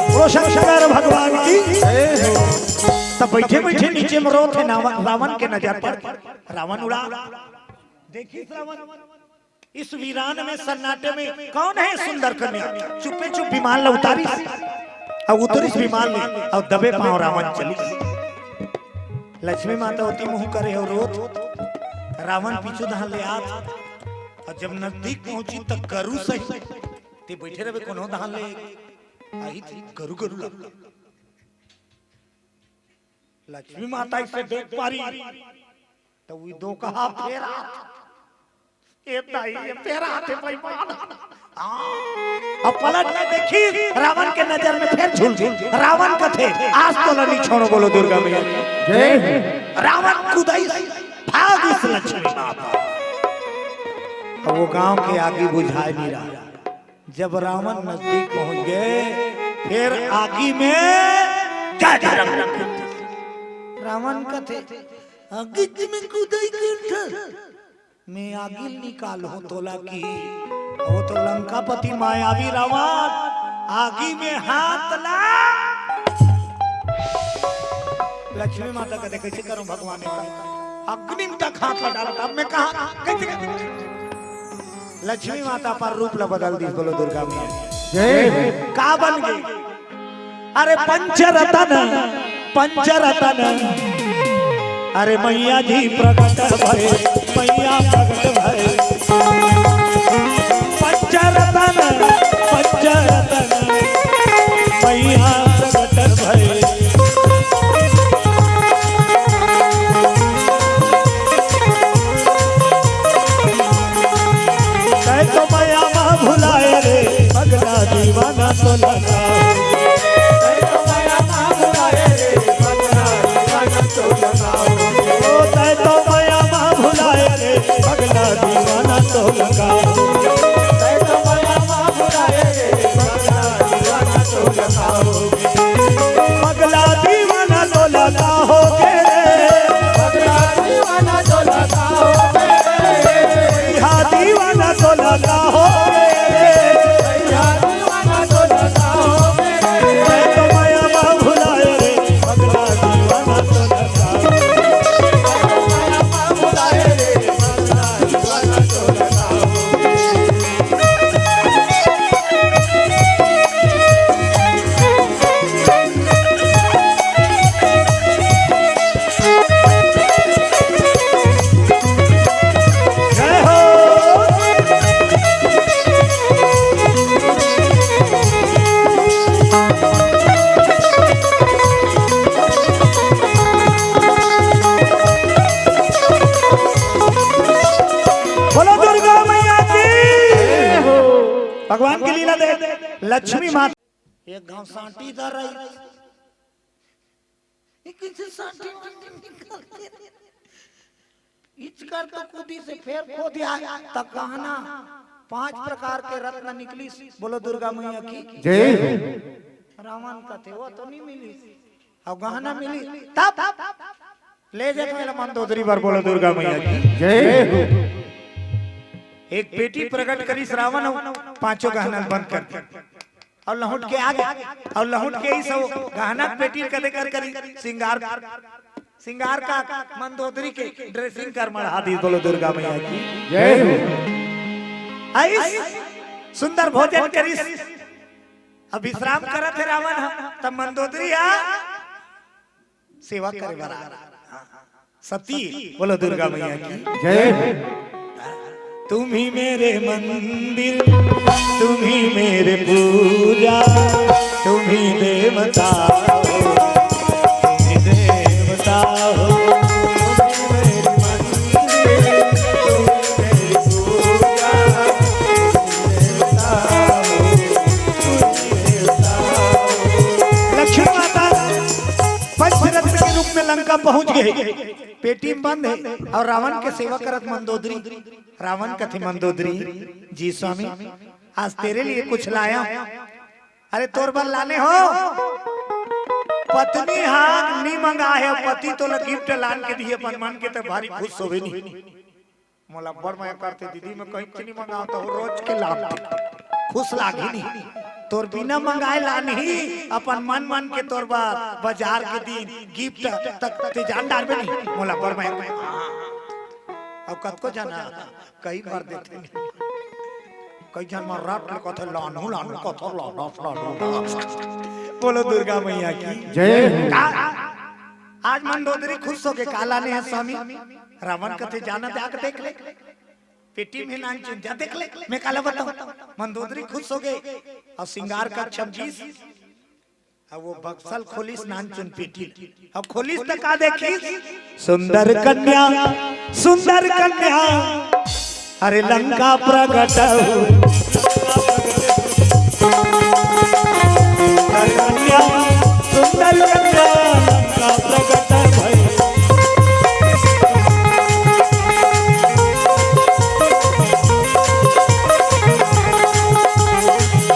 बोलो शंकर भगवान की। तब बैठे बैठे नीचे में रोत हे नाव-, रावण के नजर पड़, रावण उड़ा। देखिस रावण, इस वीरान में सन्नाटे में कौन हे सुंदर कन्या? चुपे चुप विमान ला उतारिस, अउ उतरिस विमान ले, अउ दबे पांव रावण चलिस। लक्ष्मी माता ओती मुंह करे हो रोत, रावण पीछू धान ले आत, अउ जब नजदीक पहुंची त गरु सही ते बइठे रहे कोनो धान ले आही थी गरु गरु लग। लक्ष्मी माता इसे देख पारी त वी दो कहा फेर आत। ए दाई, ये फेर आते बेईमान। हाँ। अब पलट के देखी, रावण के नजर में फेर झूल गई। रावण कथे, "आज तो लड़ी छोड़ो।" बोलो दुर्गा मैया की। जय हो। रावण कुदाई भाग इस लक्ष्मी माता। अब वो गांव के आगी बुझाए नहीं रहा। जब रावण नजदीक पहुंच गए, फिर आगी में क्या धर्म? रावण कथे, "आगी में कुदाई कर था।" मैं आगिल निकाल हूं तोला की। वो तो लंकापति मायावी रावण, आगी में हाथ ला। लक्ष्मी माता कथे, "कैसे करूं भगवान ने कहा, अग्नि में तक हाथ ला डाला था, अब मैं कहा, कैसे करूं?" लक्ष्मी माता पर रूप ला बदल दी। बोलो दुर्गा मैया। जय हो। का बन गई? अरे पंचरतन, पंचरतन, अरे मैया जी प्रकट भए, मैया प्रकट भए। पंचरतन, पंचरतन, मैया प्रकट भए। तै तो मया मा भुलाए रे, पगला दीवाना तो लगा। तै तो मया मा भुलाए रे, पगला दीवाना तो लगा। ओ, तै तो मया मा भुलाए रे, पगला दीवाना तो लगा। तै तो मया मा भुलाए रे, पगला दीवाना तो लगा। पगला दीवाना तो लगा हो गे रे। पगला दीवाना तो लगा हो गे रे। भैया दीवाना तो लगा हो गे रे। भैया दीवाना तो लगा हो गे रे। मैं तो मया मा भुलाए रे, पगला दीवाना तो लगा हो गे रे। मैं तो मया मा भुलाए रे, पगला दीवाना तो लगा हो गे रे। जय हो। बोलो दुर्गा मैया की। जय हो। भगवान की लीला दे, लक्ष्मी माता। एक घांव सांटी धर रही। ये कइसे सांटी वाटी निकलथे? इचकर तो कूदी से फेर खोद आय, त गहना पांच प्रकार के रत्न निकलिस। बोलो दुर्गा मैया की। जय हो। रावण कथे, "वो तो नहीं मिलिस, अउ गहना मिलिस।" तब ले जात मेला मंदोदरी बर। बोलो दुर्गा मैया की। जय हो। एक पेटी प्रकट करिस रावण, अउ पांचों गहना बंद कर दी। अउ लहुट के आ गे, अउ लहुट के ही सब गहना पेटी कदे कर करी, सिंगार, सिंगार का मंदोदरी के dressing कर मढ़ा दी। बोलो दुर्गा मैया की। जय हो। आइस, सुंदर भोजन करिस, अब विश्राम करत हे रावण ह, तब मंदोदरी ह सेवा करे बर आ रहा। सती, बोलो दुर्गा मैया की। जय हो। तुम ही मेरे मंदिर, तुम ही मेरे पूजा, तुम ही देवता हो, तुम ही देवता हो। तुम ही मेरे मंदिर, तुम ही मेरे पूजा, तुम ही देवता हो, तुम ही देवता हो। लक्ष्मी माता पंचरत्न के रूप में लंका पहुंच गए, पेटी में बंद हे अउ रावण के सेवा करत मंदोदरी। रावण कथे, "मंदोदरी, जी स्वामी, आज तेरे लिए कुछ लाया हूं।" "अरे तोर बर लाने हो?" पत्नी हा नी मंगाए हे, पति तोला gift लान के दिए, अपन मन के त भारी खुश होवे नी। मोला बड़ मया करथे दीदी, मैं कहीं से नहीं मंगावत हूं, रोज के लान। खुश लागी नी। तोर बिना मंगाए लानही, अपन मन मन के तोर बर बाजार के दिन gift तक ते जान डारबे नी। मोला बड़ मया। अउ कतको झन कई भर देथे नी। कई झन म रट ले कथे, "लानू, लानू," कथे, "लानू, लानू।" बोलो दुर्गा मैया की। जय हो। का? आज मंदोदरी खुश होगे, काला ने हे स्वामी। रावण कथे, "जाना, जाके देख ले, पेटी में नानचुन, जा देख ले, मैं काला बताऊं।" मंदोदरी खुश होगे अउ श्रृंगार कक्ष म गीस। अब वो बक्सा ल खोलिस, नानचुन पेटी ल। अब खोलिस त का देखिस? सुंदर कन्या, सुंदर कन्या, अरे लंका प्रगट हो। सुंदर कन्या, सुंदर कन्या, लंका प्रगट भई।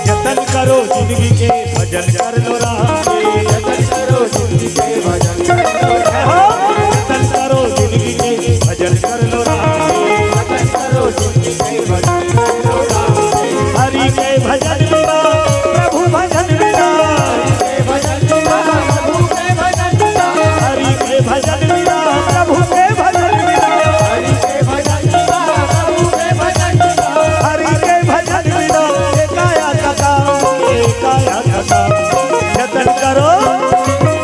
जतन करो जिंदगी के, भजन कर लो राम के। जतन करो जिंदगी के, भजन कर लो राम के। जतन करो जिंदगी के, भजन कर लो राम के। जतन करो जिंदगी के, भजन कर लो राम के। हरि के भजन बिना, प्रभु भजन बिना। हरि के भजन बिना, प्रभु के भजन बिना। हरि के भजन बिना, प्रभु के भजन बिना। हरि के भजन बिना, प्रभु के भजन बिना। हरि के भजन बिना, ए काया तका, ए काया तका। जतन करो,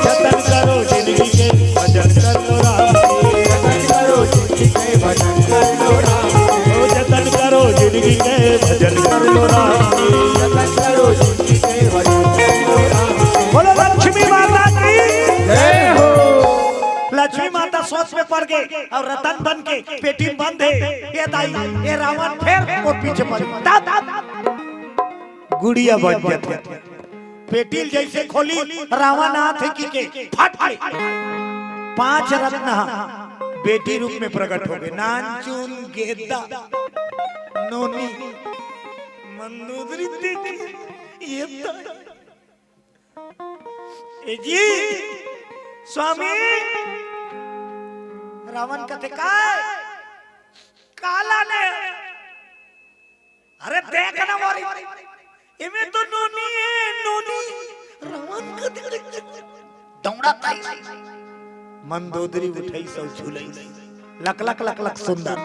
जतन करो जिंदगी के, भजन कर लो राम के। जतन करो जिंदगी के, भजन कर लो राम के। ओ जतन करो जिंदगी के, भजन कर लो राम के। जतन करो जिंदगी के, भजन कर लो राम के। बोलो लक्ष्मी माता की जय हो। लक्ष्मी माता सोच में पड़ गे अउ रतन बन के पेटी में बंद हे। ए दाई, ए रावण फेर मोर पीछे पड़ गे। दा, दा, दा, दा। गुड़िया बन जाथे। पेटी ल जइसे खोली, रावण आथे कि के फट ले। पांच रत्न ह बेटी रूप में प्रकट होगे। नानचुन, गेद्दा, नोनी, मंदोदरी देख, ए त ए जी, स्वामी, रावण कथे, "काय? काला ने? अरे देख ना मोरी, एमे तो नोनी हे, नोनी।" रावण कथे, दौड़ा ताई। मंदोदरी उठइस अउ झुलइस। लक लक लक लक सुंदर।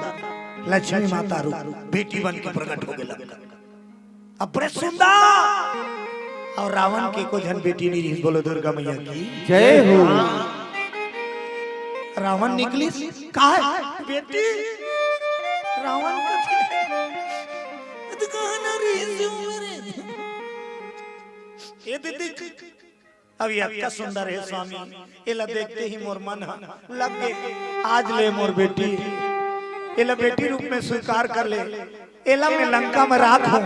लक्ष्मी माता रूप, बेटी बन के प्रकट होगे लंका। अबड़े सुंदर। अउ रावण के एको झन बेटी नइ रिहिस, बोलो दुर्गा मैया की जय हो। हाँ। रावण निकलिस, काय बेटी? रावण कथे, "ए त कहाँ ना रहिस हे मेरे? ए दीदी, अब ये अतका सुंदर हे स्वामी, एला देखते ही मोर मन ह लग गे। आज ले मोर बेटी, एला बेटी रूप में स्वीकार कर ले, एला मैं लंका में राखहूं,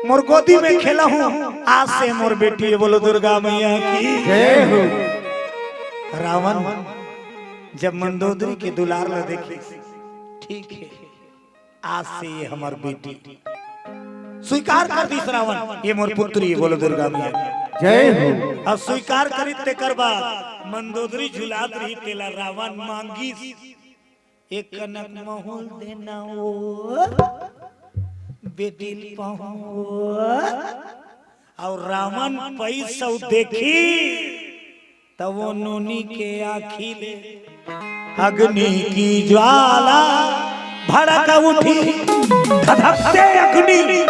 मोर गोदी में खेलहूं, आज से मोर बेटी हे।" बोलो दुर्गा मैया की जय हो। रावण जब मंदोदरी के दुलार ला देखिस, ठीक हे, आज से ये हमर बेटी, स्वीकार कर दिस रावण, ये मोर पुत्री हे, बोलो दुर्गा मैया। जय हो। अब स्वीकार करिस तेकर बाद मंदोदरी झुलात रहिस तेला रावण मांगिस, "एक कनक महूं ल देना ओ, बेटी ल पहुं ओ।" अउ रावण पइस अउ देखिस, त वो नोनी के आँखी ले अग्नि की ज्वाला भड़क उठी, धधकते अग्नि।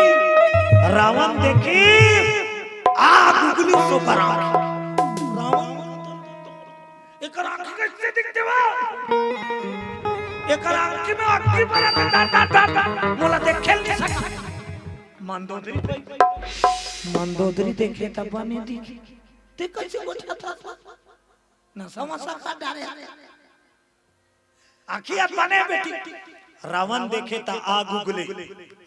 रावण देखिस, आग उगलिस ओकर आँखी। रावण, "एकर आँखी कइसे दिखथे वा? एकर आँखी में अग्नि बरत हे, दा, दा, दा, दा। मोला देखे ल नइ सकय।" मंदोदरी, मंदोदरी देखे त बने दिखे। ते कइसे गोठियाथस? नसा वसा खा डारे हे। आँखी अतका बने बेटी। रावण देखे त आग उगले,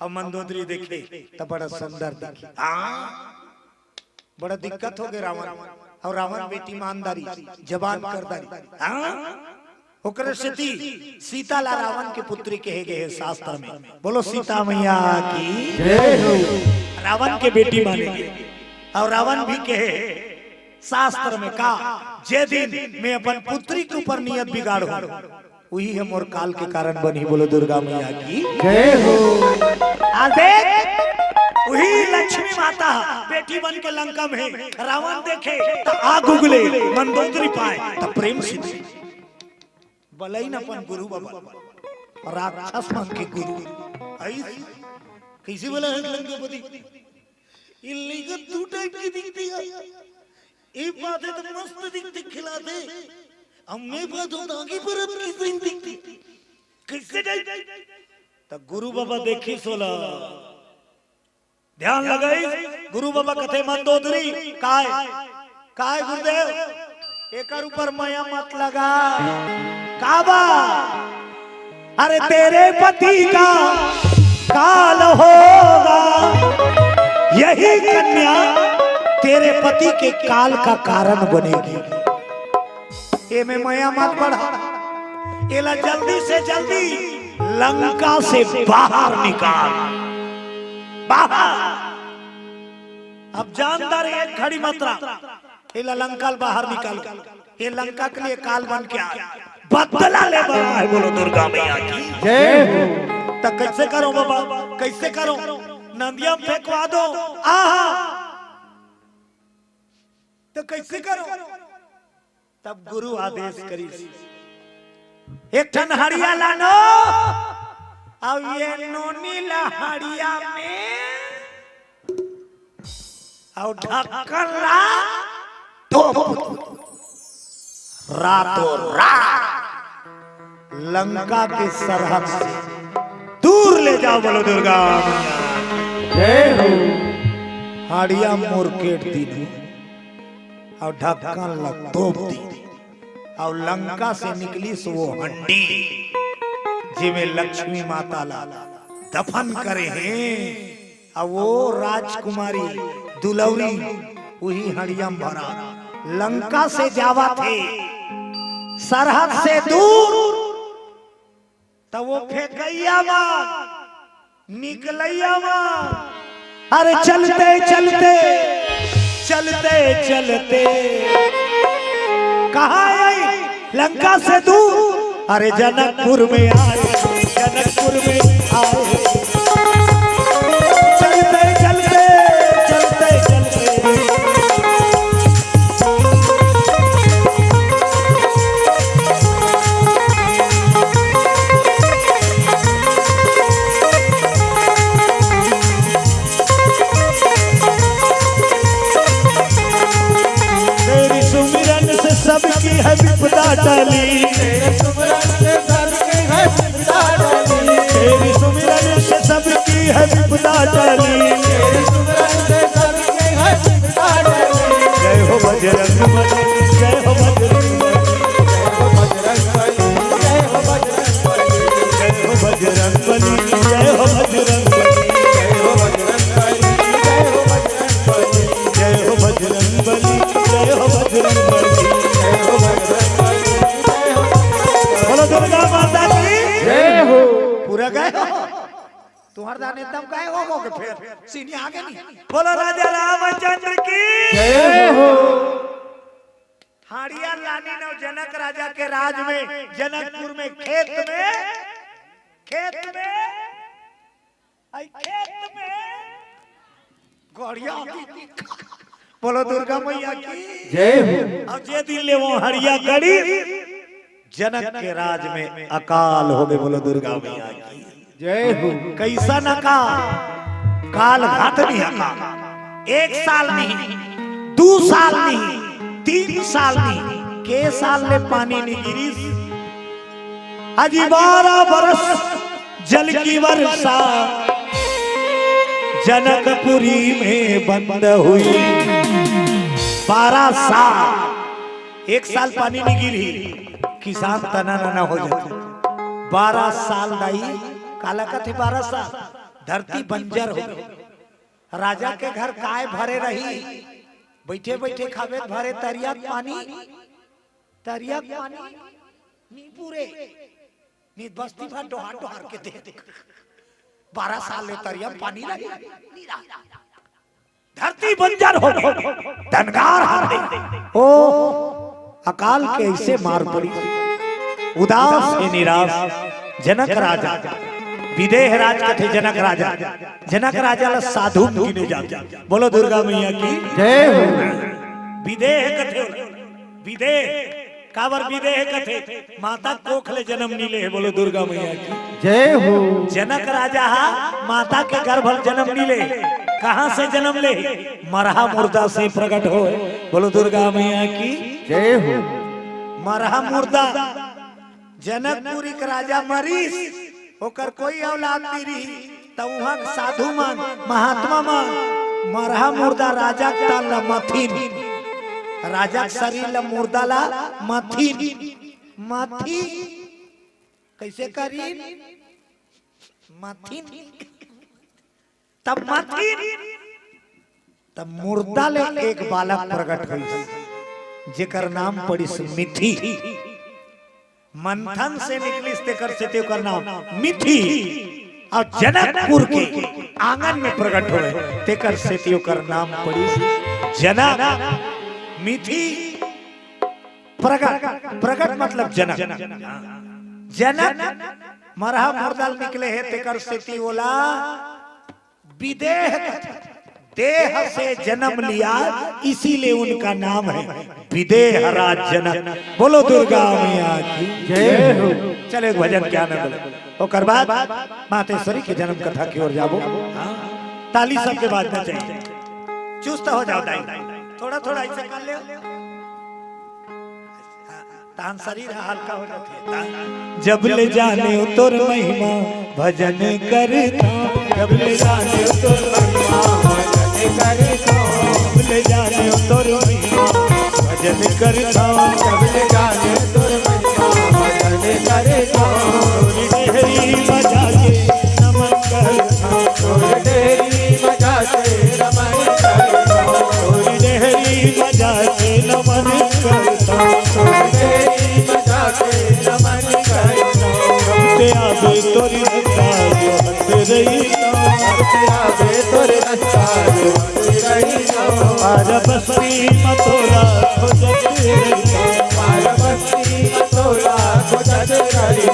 अउ मंदोदरी देखे त बड़ा सुंदर दिखे। हाँ, बड़ा दिक्कत होगे रावण। अउ रावण बेटी मान डारिस, जबान कर डारिस। हाँ, ओकरे सेती सीता ला रावण के पुत्री कहे गे हे शास्त्र में। बोलो सीता मैया की जय हो। रावण के बेटी माने गे। अउ रावण भी कहे शास्त्र में का, "जे दिन मैं अपन पुत्री के ऊपर नियत बिगाड़हूं, उही ह मोर काल के कारण बनही।" बोलो दुर्गा मैया की जय हो। आज देख, उही लक्ष्मी माता बेटी बन के लंका में हे, रावण देखे त आग उगले, मंदोदरी पाए त प्रेम सिंधु। बलइन अपन गुरु बाबा, राक्षस मन के गुरु। अइस, कइसे बलइन हे लंकापति? इल्ली का दू टाइप के दिखथे। एक बात हे त मस्त दिखथे, खिलाथे, अब मैं बात होता आगे पर अब किस दिन दिखती? कैसे जाई? त गुरु बाबा देखिस ओला, ध्यान लगाइस। गुरु बाबा कथे, "मंदोदरी, काय, काय गुरुदेव, एकर ऊपर मया मत लगा।" का बा? "अरे, तेरे पति का काल होगा, यही कन्या तेरे पति के काल का कारण बनेगी।" एमे मया मत बढ़ा, एला जल्दी से जल्दी लंका से बाहर निकाल, बाहर। अब जानदार एक घड़ी मत रहा, एला लंका ले बाहर निकाल। ये लंका के लिए काल बन के आय, बदला ले बना है। बोलो दुर्गा मैया की जय हो। त कैसे करो बाबा, कैसे करो? नदिया में फेंकवा दो। आहा, त कैसे करो? तब गुरु आदेश करिस, "एक ठन हड़िया लानो, अउ ये नोनी ला हड़िया में, अउ ढक्कन ला तोप दो। रातों रात लंका के सरहद से दूर ले जाओ।" बोलो दुर्गा मैया की जय हो। हड़िया मुरकेट दीन अउ ढक्कन ला तोप दीन। अउ लंका से निकलिस वो हंडी, जेमे लक्ष्मी माता ला दफन करे हे। अउ वो राजकुमारी दुलौरी उही हंडिया म भरा। लंका से जावत हे, सरहद से दूर, त वो फेंकइया मन, निकलइया मन, अरे चलते चलते, चलते चलते, कहाँ आई? लंका से दूर, अरे जनकपुर में आए, जनकपुर में आए। चलते चलते, चलते चलते। तेरी सुमिरन से सबकी है विपदा टली। तेरे सुमिरन से सबकी है विपदा टली। तेरी सुमिरन से सबकी है विपदा टली। तेरे सुमिरन से सबकी है विपदा टली। जय हो बजरंग बली, जय हो बजरंग बली। जय हो बजरंग बली, जय हो बजरंग बली। जय हो बजरंग बली, जय हो बजरंग बली। जय हो बजरंग बली, जय हो बजरंग बली। जय हो बजरंग बली, जय हो बजरंग बली। बोलो दुर्गा माता की जय हो। पूरा गाए हो? तुम्हार दान एकदम गाए हो, हो के फेर सीढ़ी आगे नहीं। बोलो राजा रामचंद्र की जय हो। हड़िया लानिन जनक राजा के राज में, जनकपुर में, खेत में, खेत में, आई खेत में गड़िया। बोलो दुर्गा मैया की जय हो। अब जे दिन ले वो हड़िया गड़ी, जनक के राज में अकाल होगे। बोलो दुर्गा मैया की जय हो। कइसन अकाल? काल घात नहीं अकाल। एक साल नहीं, दू साल नहीं, तीन साल नहीं, के साल ले पानी नहीं गिरिस। अजी बारह बरस जल की वर्षा जनकपुरी में बंद हुई। बारह साल, एक साल पानी नहीं गिरी, किसान तना नना हो जाथे। बारह साल दाई, काला कथे बारह साल? धरती बंजर हो गई। राजा के घर काय भरे रही? बैठे बैठे खावे भरे तरिया के पानी, तरिया के पानी नी पूरे, नी बस्ती भर डोहार डोहार के दे। बारह साल ले तरिया में पानी रही, नी रहा। धरती बंजर हो गई, धनगार हार गई। ओ, अकाल के ऐसे मार पड़ी, उदास हे निराश। जनक राजा, विदेह राज कथे जनक राजा, जनक राजा ला साधु गिने जाथे। बोलो दुर्गा मैया की जय हो। विदेह कथे, विदेह काबर विदेह कथे? माता कोख ले जन्म नी ले हे। बोलो दुर्गा मैया की जय हो। जनक राजा हा माता के गर्भ ले जन्म नी ले, कहाँ से जन्म ले? मरहा मुर्दा से प्रकट हो। बोलो दुर्गा मैया की जय हो। मरहा मुर्दा, जनकपुरी के राजा मरीस, ओकर कोई औलाद नहीं रही, त उहाँ के साधु मन, महात्मा मन मरहा मुर्दा राजा के तन ला मथिन, राजा के शरीर ला, मुर्दा ला मथिन, मथिन। कइसे करिन? मथिन। तब मथिन, तब मुर्दा ले एक बालक प्रगट होइस, जेकर नाम पड़िस मिथि। मंथन से निकलिस, तेकर सेती ओकर नाम मिथि। अउ जनकपुर के आंगन में प्रगट होय, तेकर सेती ओकर नाम पड़िस जनक। मिथि प्रगट, प्रगट मतलब जनक। जनक मरहा मुर्दा ले निकले हे, तेकर सेती ओला विदेह, देह से जन्म लिया, इसीलिए उनका नाम है विदेह राज जनक। बोलो दुर्गा मैया की जय हो। चलो एक भजन के आनंद लो, ओकर बाद मातेश्वरी के जन्म कथा की ओर जाबो। हाँ, ताली सबके बाजना चाहिए। चुस्त हो जाओ दाई, थोड़ा थोड़ा ऐसे कर ले। तहन शरीर ह हल्का हो जाथे। जब ले जाने तोर महिमा, भजन करता। जब ले जाने तोर महिमा, भजन करता। जब ले जाने तोर महिमा, भजन करता। जब ले जाने तोर महिमा, भजन करता। तोरी डेहरी बजा के नमन करता। तोरी डेहरी बजा के नमन करता। तोरी डेहरी बजा के नमन करता। तोरी डेहरी बजा के नमन करता। जब से आवे तोरी रस्ता, जो हंस रही। जब से आवे तोरी रस्ता, जो हंस रही। पार बस्ती मतोला खोजत रही। पार बस्ती मतोला खोजत रही।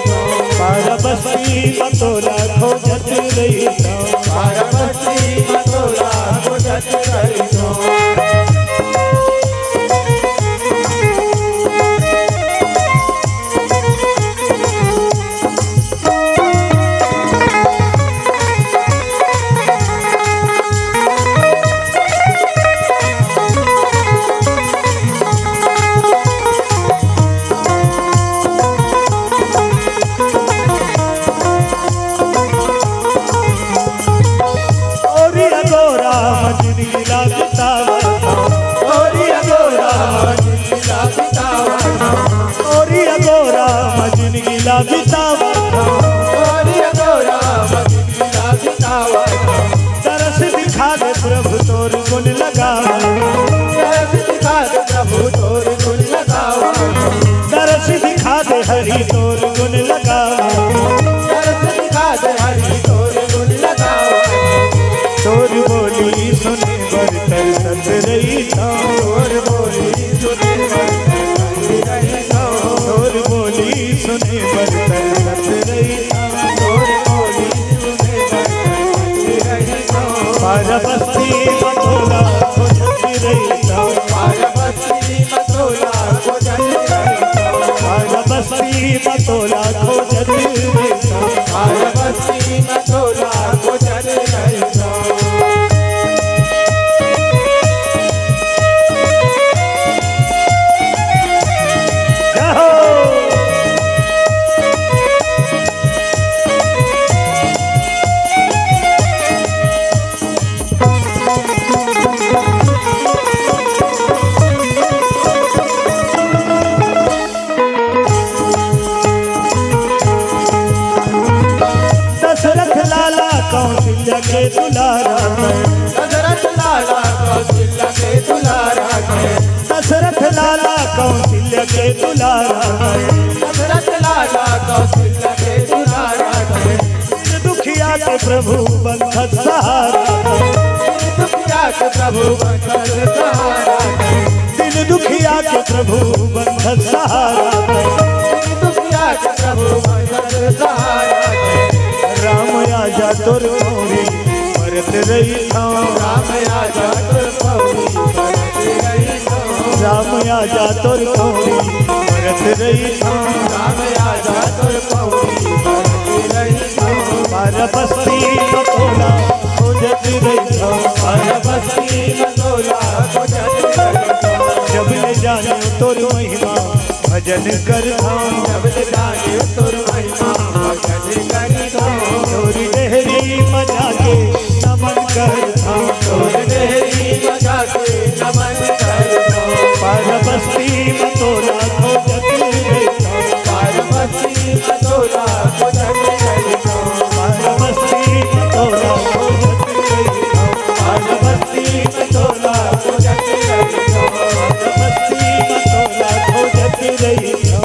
पार बस्ती मतोला खोजत रही। पार बस्ती मतोला खोजत रही। ओरी अगोरा मजनू ला बितावा। ओरी अगोरा मजनू ला बितावा। ओरी अगोरा मजनू ला बितावा। ओरी अगोरा मजनू ला बितावा। तरस दिखा दे प्रभु तोर गुण लगावा। तरस दिखा दे प्रभु तोर गुण लगावा। तरस दिखा दे हरि तोर गुण लगावा। तरस दिखा दे हरि तोर गुण लगावा। तोर बोली सुने बर तरसत रहिथंव। तोर बोली सुने बर तरसत रहिथंव। तोर बोली सुने बर तरसत रहिथंव। तोर बोली सुने बर तरसत रहिथंव। पार बस्ती मतोला खोजत रहिथंव। पार बस्ती मतोला खोजत रहिथंव। पार बस्ती मतोला खोजत रहिथंव। पार बस्ती मतोला खोजत रहिथंव। जय हो। दशरथ लाला कौशल्या के दुलारा है। दशरथ लाला कौशल्या के दुलारा है। दशरथ लाला कौशल्या के दुलारा है। दशरथ लाला कौशल्या के दुलारा है। दीन दुखिया के प्रभु बनथस सहारा। दीन दुखिया के प्रभु बनथस सहारा। दीन दुखिया के प्रभु बनथस सहारा। दीन दुखिया के प्रभु बनथस सहारा। राम आजा तोर पौरी परत रहिथंव। राम आजा तोर पौरी परत रहिथंव। राम आजा तोर पौरी परत रहिथंव। राम आजा तोर पौरी परत रहिथंव। पार बस्ती मतोला खोजत रहिथंव। पार बस्ती मतोला खोजत रहिथंव। जब ले जाने तोर महिमा जन कर धाम, जब जाने तोर महिमा, भजन करी धाम। तोर देहरी मजा के नमन कर धाम, तोर देहरी मजा के नमन कर धाम। पार बस्ती में तोला खोजत रहिथौं, पार बस्ती में तोला खोजत रहिथौं, पार बस्ती में तोला खोजत रहिथौं, पार बस्ती में तोला खोजत रहिथौं, पार बस्ती में तोला खोजत रहिथौं।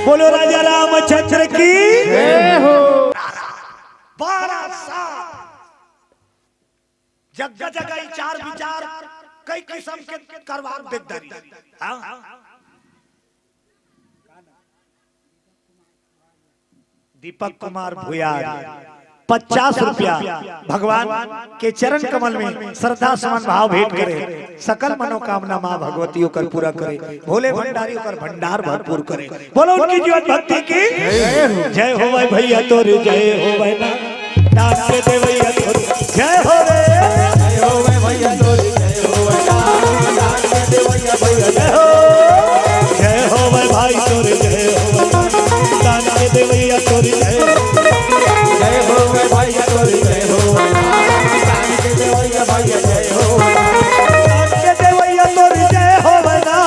बोलो राजा रामचंद्र की। जय हो। बारह साल जगह जगह ई चार विचार कई किस्म के करवार देख दरी। हाँ? दीपक कुमार भुयार पचास रुपया भगवान के चरण कमल में श्रद्धा सुमन भाव भेंट करे, सकल मनोकामना माँ भगवती ओकर पूरा करे, भोले भंडारी ओकर भंडार भरपूर करे। बोलो उनकी जीवन भक्ति की जय हो भाई भैया तोरे जय हो भाई ना। दान के देवैया तोरे जय हो रे। जय हो भाई भैया तोरे जय हो भाई ना। दान के देवैया भैया जय हो। जय हो भाई भाई तोरे जय हो भाई ना। दान के देवैया तोरे जय हो। जय हो भाई भैया तोरे जय हो भाई ना। दान के देवैया भैया जय हो भाई ना। दान के देवैया तोरे जय हो भाई ना।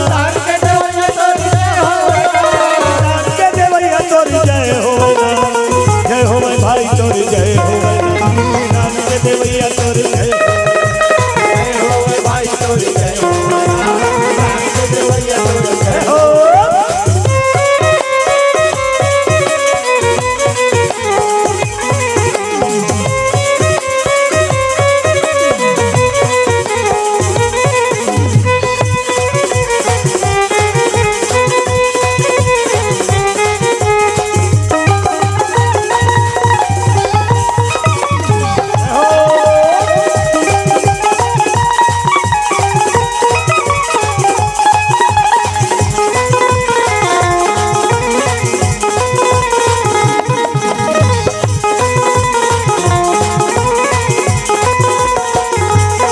दान के देवैया तोरे जय हो भाई ना। दान के देवैया तोरे जय हो भाई ना। जय हो भाई भाई तोरे जय हो भाई ना। दान के देवैया तोरे जय हो। जय हो भाई तोरे जय हो। दान के देवैया तोरे जय हो।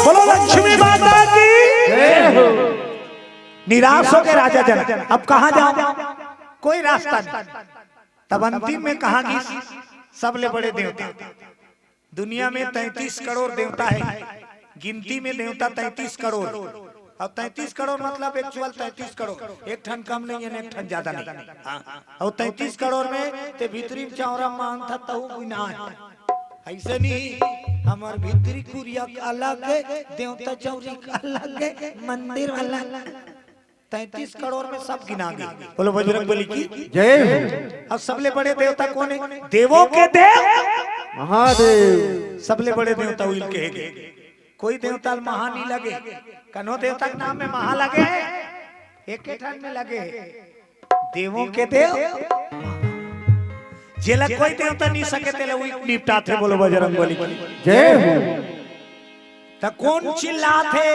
बोलो लक्ष्मी माता की। निराश हो गए राजा जनक, अब कहाँ जाओ, कोई रास्ता नहीं। तब अंतिम में कहाँ गिस? सबले बड़े देवता। दुनिया में तैंतीस करोड़ देवता है, गिनती में देवता तैंतीस करोड़। अब तैंतीस करोड़ मतलब एक्चुअल तैंतीस करोड़, एक ठन कम नहीं है, एक ठन ज्यादा नहीं। हाँ, और तैंतीस करोड़ में ते भीतरी में चौरा मानता तहु कोई ना है। ऐसे नहीं, हमार भीतरी कुरिया अलग है, देवता चौरी अलग है, मंदिर अलग। तैंतीस करोड़ में सब गिना गए। बोलो बजरंग बली की जय हो। अब सबले बड़े देवता कौन है? देवों के देव महादेव। सबले बड़े देवता उइल कहे गए। कोई देवता महा नहीं लगे, कनो देवता के नाम में महा लगे है, एक ठन में लगे है। देवों के देव, जेला कोई देवता नहीं सके, तेला उइल निपटाथे। बोलो बजरंग बली की जय हो। त कोन चिल्लाथे?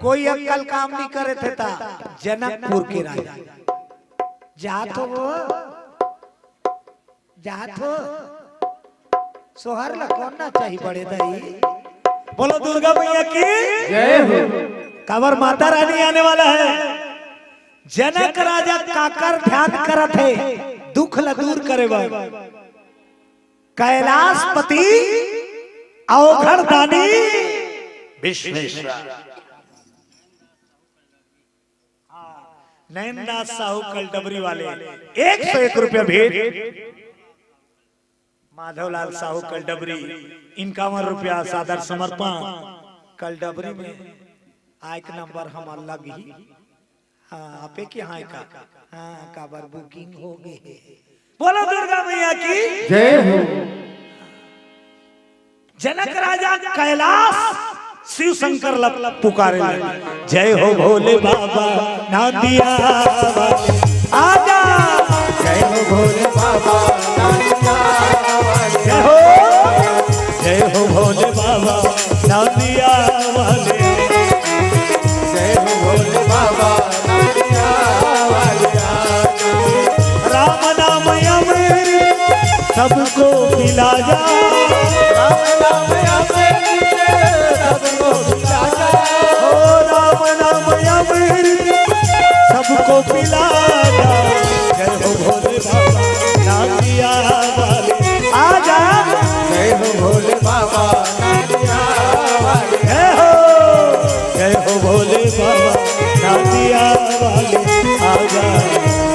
कोई अक्कल काम नहीं करे थे ता जनकपुर के राजा। जात हो वो, जात हो। सोहर ला कौन ना चाही बड़े दाई? बोलो दुर्गा मैया की जय हो। काबर माता रानी आने वाला है। जनक राजा काकर ध्यान करत है, दुख ला दूर करे बर। कैलाशपति अवघड़ दानी विश्वेश्वर। नैनदास साहू कलडबरी वाले एक सौ एक रुपया भेंट। माधवलाल साहू कलडबरी इक्यावन रुपया सादर समर्पण। कलडबरी में आइक नंबर हमर लगी। हाँ, आपे के हाँ का? हाँ, काबर बुकिंग हो गए हे। बोलो दुर्गा मैया की जय हो। जनक राजा कैलाश शिव शंकर ला पुकारे ला, जय हो भोले बाबा नांदिया वाले, आजा। जय हो भोले बाबा नांदिया वाले। जय हो, जय हो भोले बाबा नांदिया वाले। जय हो भोले बाबा नांदिया वाले। राम नाम अमृत सबको पिला जा। राम नाम अमृत सबको पिला जा। ओ भोले बाबा, नाचिया वाले। जय हो, जय हो भोले बाबा, नाचिया वाले, आजा।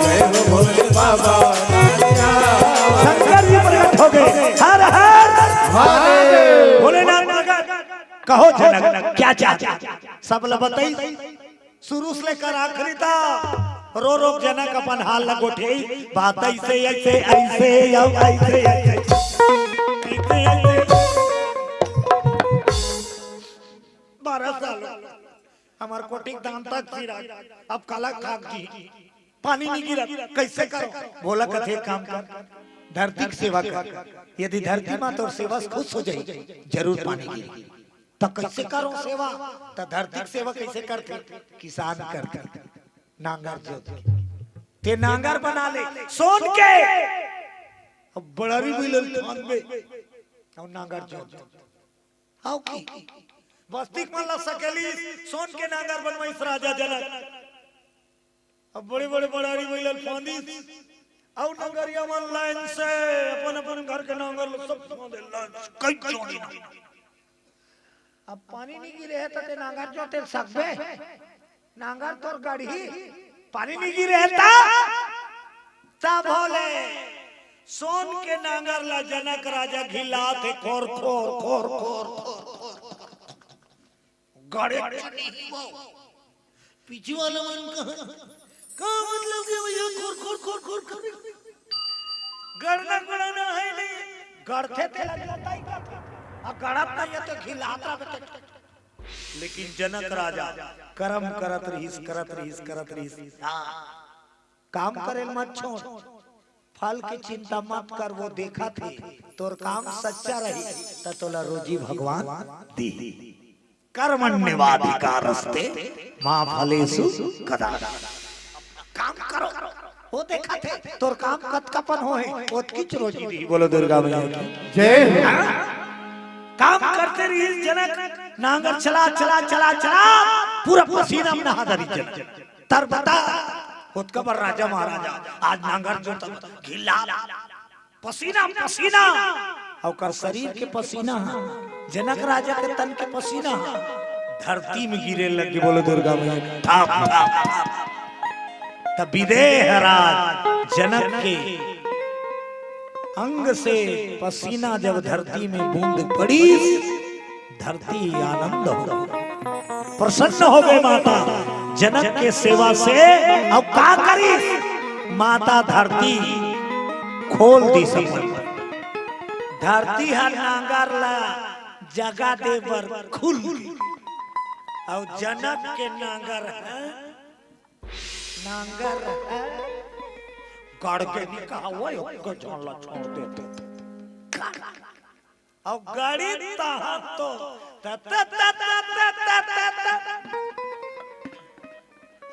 जय हो भोले बाबा, नाचिया वाले। शंकर जी प्रकट हो गए। हर हर महादेव। भोलेनाथ प्रकट। कहो जनक, क्या चाहते? सब ल बताई। शुरू से लेकर आखिरी तक रो रो जनक अपन हाल ल गोठियाई। बात ऐसे, ऐसे, ऐसे, अउ ऐसे, ऐसे, ऐसे, ऐसे। बारह साल हमार कोटिक दान तक फिरा, अब काला खाक जी, पानी नहीं गिरा, कैसे करो? भोला कथे, एक काम कर, धरती की सेवा कर। यदि धरती माँ तोर सेवा से खुश हो जाए, जरूर पानी गिरी। त कइसे करो सेवा? त धरती के सेवा कइसे करथे? किसान करथे, नांगर जोत के। ते नांगर बना ले सोन के, अब बड़ारी मिलल थान में, अउ नांगर जोत। अउ की बस्तिक मन ला सकेली सोन के नांगर बनवाइस राजा जनक। अब बड़े बड़े बड़ारी मिलल फांदिस, अउ नंगरिया मन लाइन से अपन अपन घर के नांगर ल सब फांदे लाइन से, कई जोड़ी ना। अब पानी नहीं गिरे हे त ते नांगर जोते सकबे? नांगर तोर गड़ही, पानी नहीं गिरे हे त। तब भोले सोन के नांगर ला जनक राजा घिलात हे, खोर खोर खोर खोर खोर खोर। गड़े नहीं वो। पीछे वाला मन कहा, का मतलब के भैया खोर, खोर, खोर, खोर करे? गड़ना गड़ना है नहीं। गड़थे ते लग जाता ही का था। आ गड़त नहीं है तो घिलात रहा बेटा। लेकिन जनक राजा करम करत रहिस, करत रहिस, करत रहिस। हाँ। काम करे मत छोड़। फल के चिंता मत कर, वो देखत हे, तोर काम सच्चा रही, त तोला रोजी भगवान दी। कर्मण्येवाधिकारस्ते मा फलेषु कदाचन। काम करो, वो देखत हे, तोर काम कतकापन होहे, ओतकीच रोजी दी। बोलो दुर्गा मैया की जय हो। हाँ? काम करते रहिस जनक, नांगर चला, चला, चला, चला, पूरा पसीना में नहा धरिस जनक। तर बता, खुद का बर राजा महाराजा, आज नांगर जोतत, घिला, पसीना पसीना, ओकर शरीर के पसीना ह, जनक राजा के तन के पसीना ह, धरती में गिरे लग गे। बोलो दुर्गा मैया, ठाप, ठाप, ठाप। त विदेह राज जनक के अंग से पसीना जब धरती में बूंद पड़ीस, धरती आनंद हो, प्रसन्न हो गए माता जनक के सेवा से। अब का करी माता? धरती खोल दी सब। धरती ह नांगर ला जगा दे बर खुल, अउ जनक के नांगर ह, नांगर ह गड़ के नहीं कहा, वो एक झन ला छोड़ देते। अउ गाड़ी तहाँ तो त, त, त, त,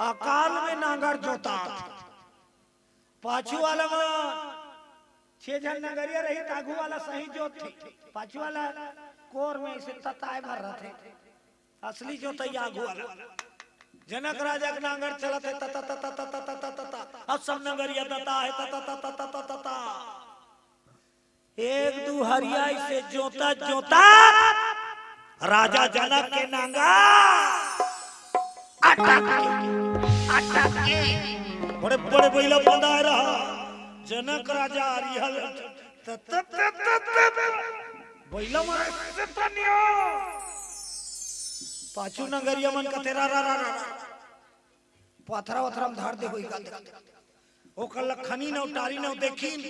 अकाल में नांगर जोता। पाछू वाला में छह झन नंगरिया रही, त आगू वाला सही जोत थी। पाछू वाला कोर में इसे तताए भर रहते। असली जोतैया आगू वाला। जनक राजा के नांगर चलत हे, त, त, त, त। अब सब नंगरिया तता हे, त, त, त। एक दू हरिया इसे जोता जोता राजा जनक के नांगा अटक के, अटक के। बड़े बड़े बइला बंधाए रहा। जनक राजा हरिया ल-, त, त, त, त, त, त। बइला मारे से तनिया। पाछू नंगरिया मन कथे रा, रा, रा, रा, रा। पथरा वथरा में धर दे होई का देख। ओकर लखनी नव टारी नव देखिन।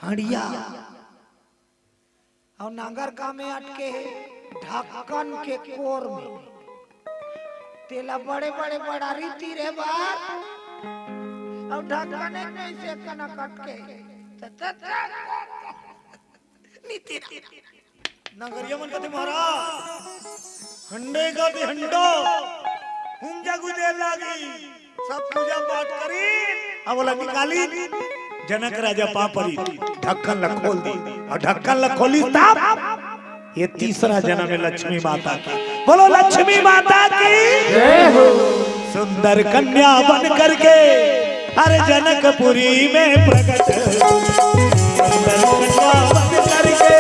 हड़िया। अउ नांगर का में अटके हे? ढक्कन के कोर में। तेला बड़े बड़े बड़ारी तीरे बर। अउ ढक्कन एक में से कनक अटके हे। त, त, त। नीति नगरिया मन कथे महाराज, हंडे का दे हंडो, घूम जागू देर लागी, सब पूजा पाठ करी, अब ओला निकाली, जनक राजा पाँव परी, ढक्कन ला खोल दी, अउ ढक्कन ला खोली तब ये तीसरा जन्म हे लक्ष्मी माता के। बोलो लक्ष्मी माता की जय हो। सुंदर कन्या बन करके हर जनकपुरी में प्रकट, सुंदर कन्या बन करके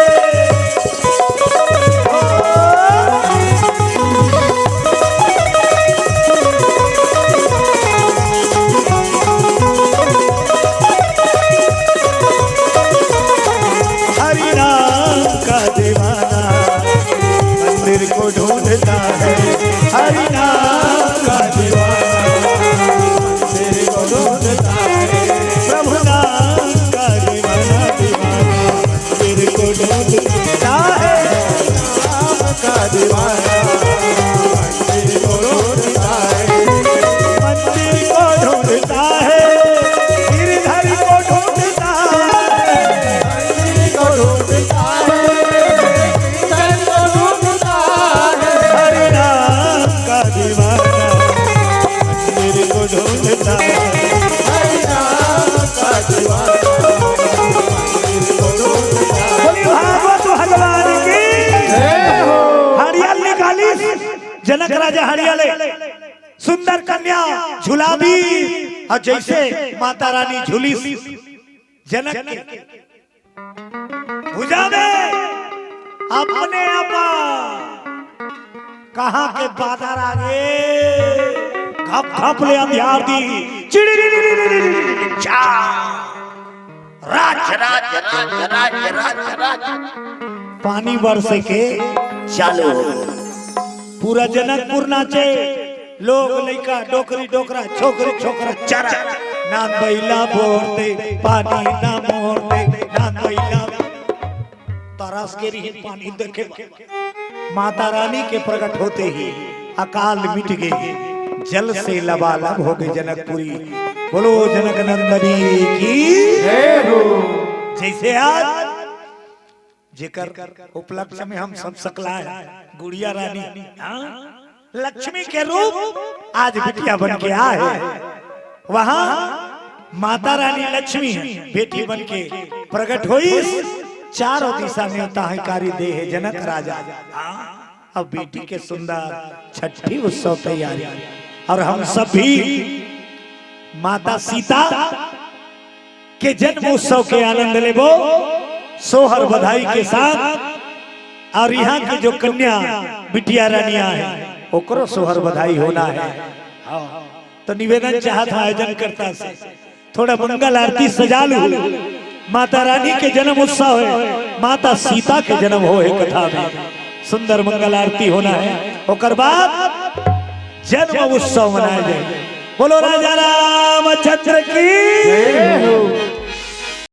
हरि नाम का दीवाना मंदिर को ढूंढता है। हरि नाम का दीवाना मंदिर को ढूंढता है। प्रभु नाम का दीवाना, दीवाना मंदिर को ढूंढता है। नाम का दीवाना मंदिर को ढूंढता है। मंदिर को ढूंढता है, गिरधर को ढूंढता है। हरि नाम का दीवाना मंदिर को ढूंढता है। हरि नाम का दीवाना मंदिर को ढूंढता है। बोलिए भागवत भगवान की। हरियल निकाली जनक राजा हरियाले सुंदर कन्या झुलाबी, अउ जइसे माता रानी झुलिस जनक के भुजा में अपने आप कहाँ के बादर आ गे, घप घप ले अंधियार दिस, चिड़ी चा। राज, राज, राज, राज, राज, राज। पानी बरसे के चालू हो गे। पूरा जनकपुर नाचे, लोग, लइका, डोकरी, डोकरा, छोकरी, छोकरा, चरा। नांद बइला बोर दे, पानी ना मोर दे, नांद बइला। तरस गे रिहिन पानी देखे बर। माता रानी के प्रगट होते ही अकाल मिट गे, जल से लबालब हो गे जनकपुरी। बोलो जनक नंदनी की। जय हो। जइसे आज जेकर उपलक्ष्य में हम सब सकलाय गुड़िया रानी, हाँ, लक्ष्मी के रूप आज बिटिया बन के आए हे। वहाँ माता रानी लक्ष्मी बेटी बन के प्रगट होइस, चारों दिशा में नेवता हइंकारी दे हे जनक राजा। हाँ, अब बेटी के सुंदर छठी उत्सव तैयारी, अउ हम सब भी माता सीता के जन्म उत्सव के आनंद लेबो सोहर बधाई के साथ। अउ इहाँ के जो कन्या बिटिया रानी हे, ओकरो सोहर बधाई होना हे। हाँ, तो निवेदन चाहत हँव आयोजन करता से, थोड़ा मंगल आरती सजा लू। माता रानी के जन्म उत्सव हे, माता सीता के जन्म होय हे कथा में, सुंदर मंगल आरती होना हे। ओकर बाद जन्म उत्सव मनाए जाए। बोलो राजा रामचंद्र की। जय हो।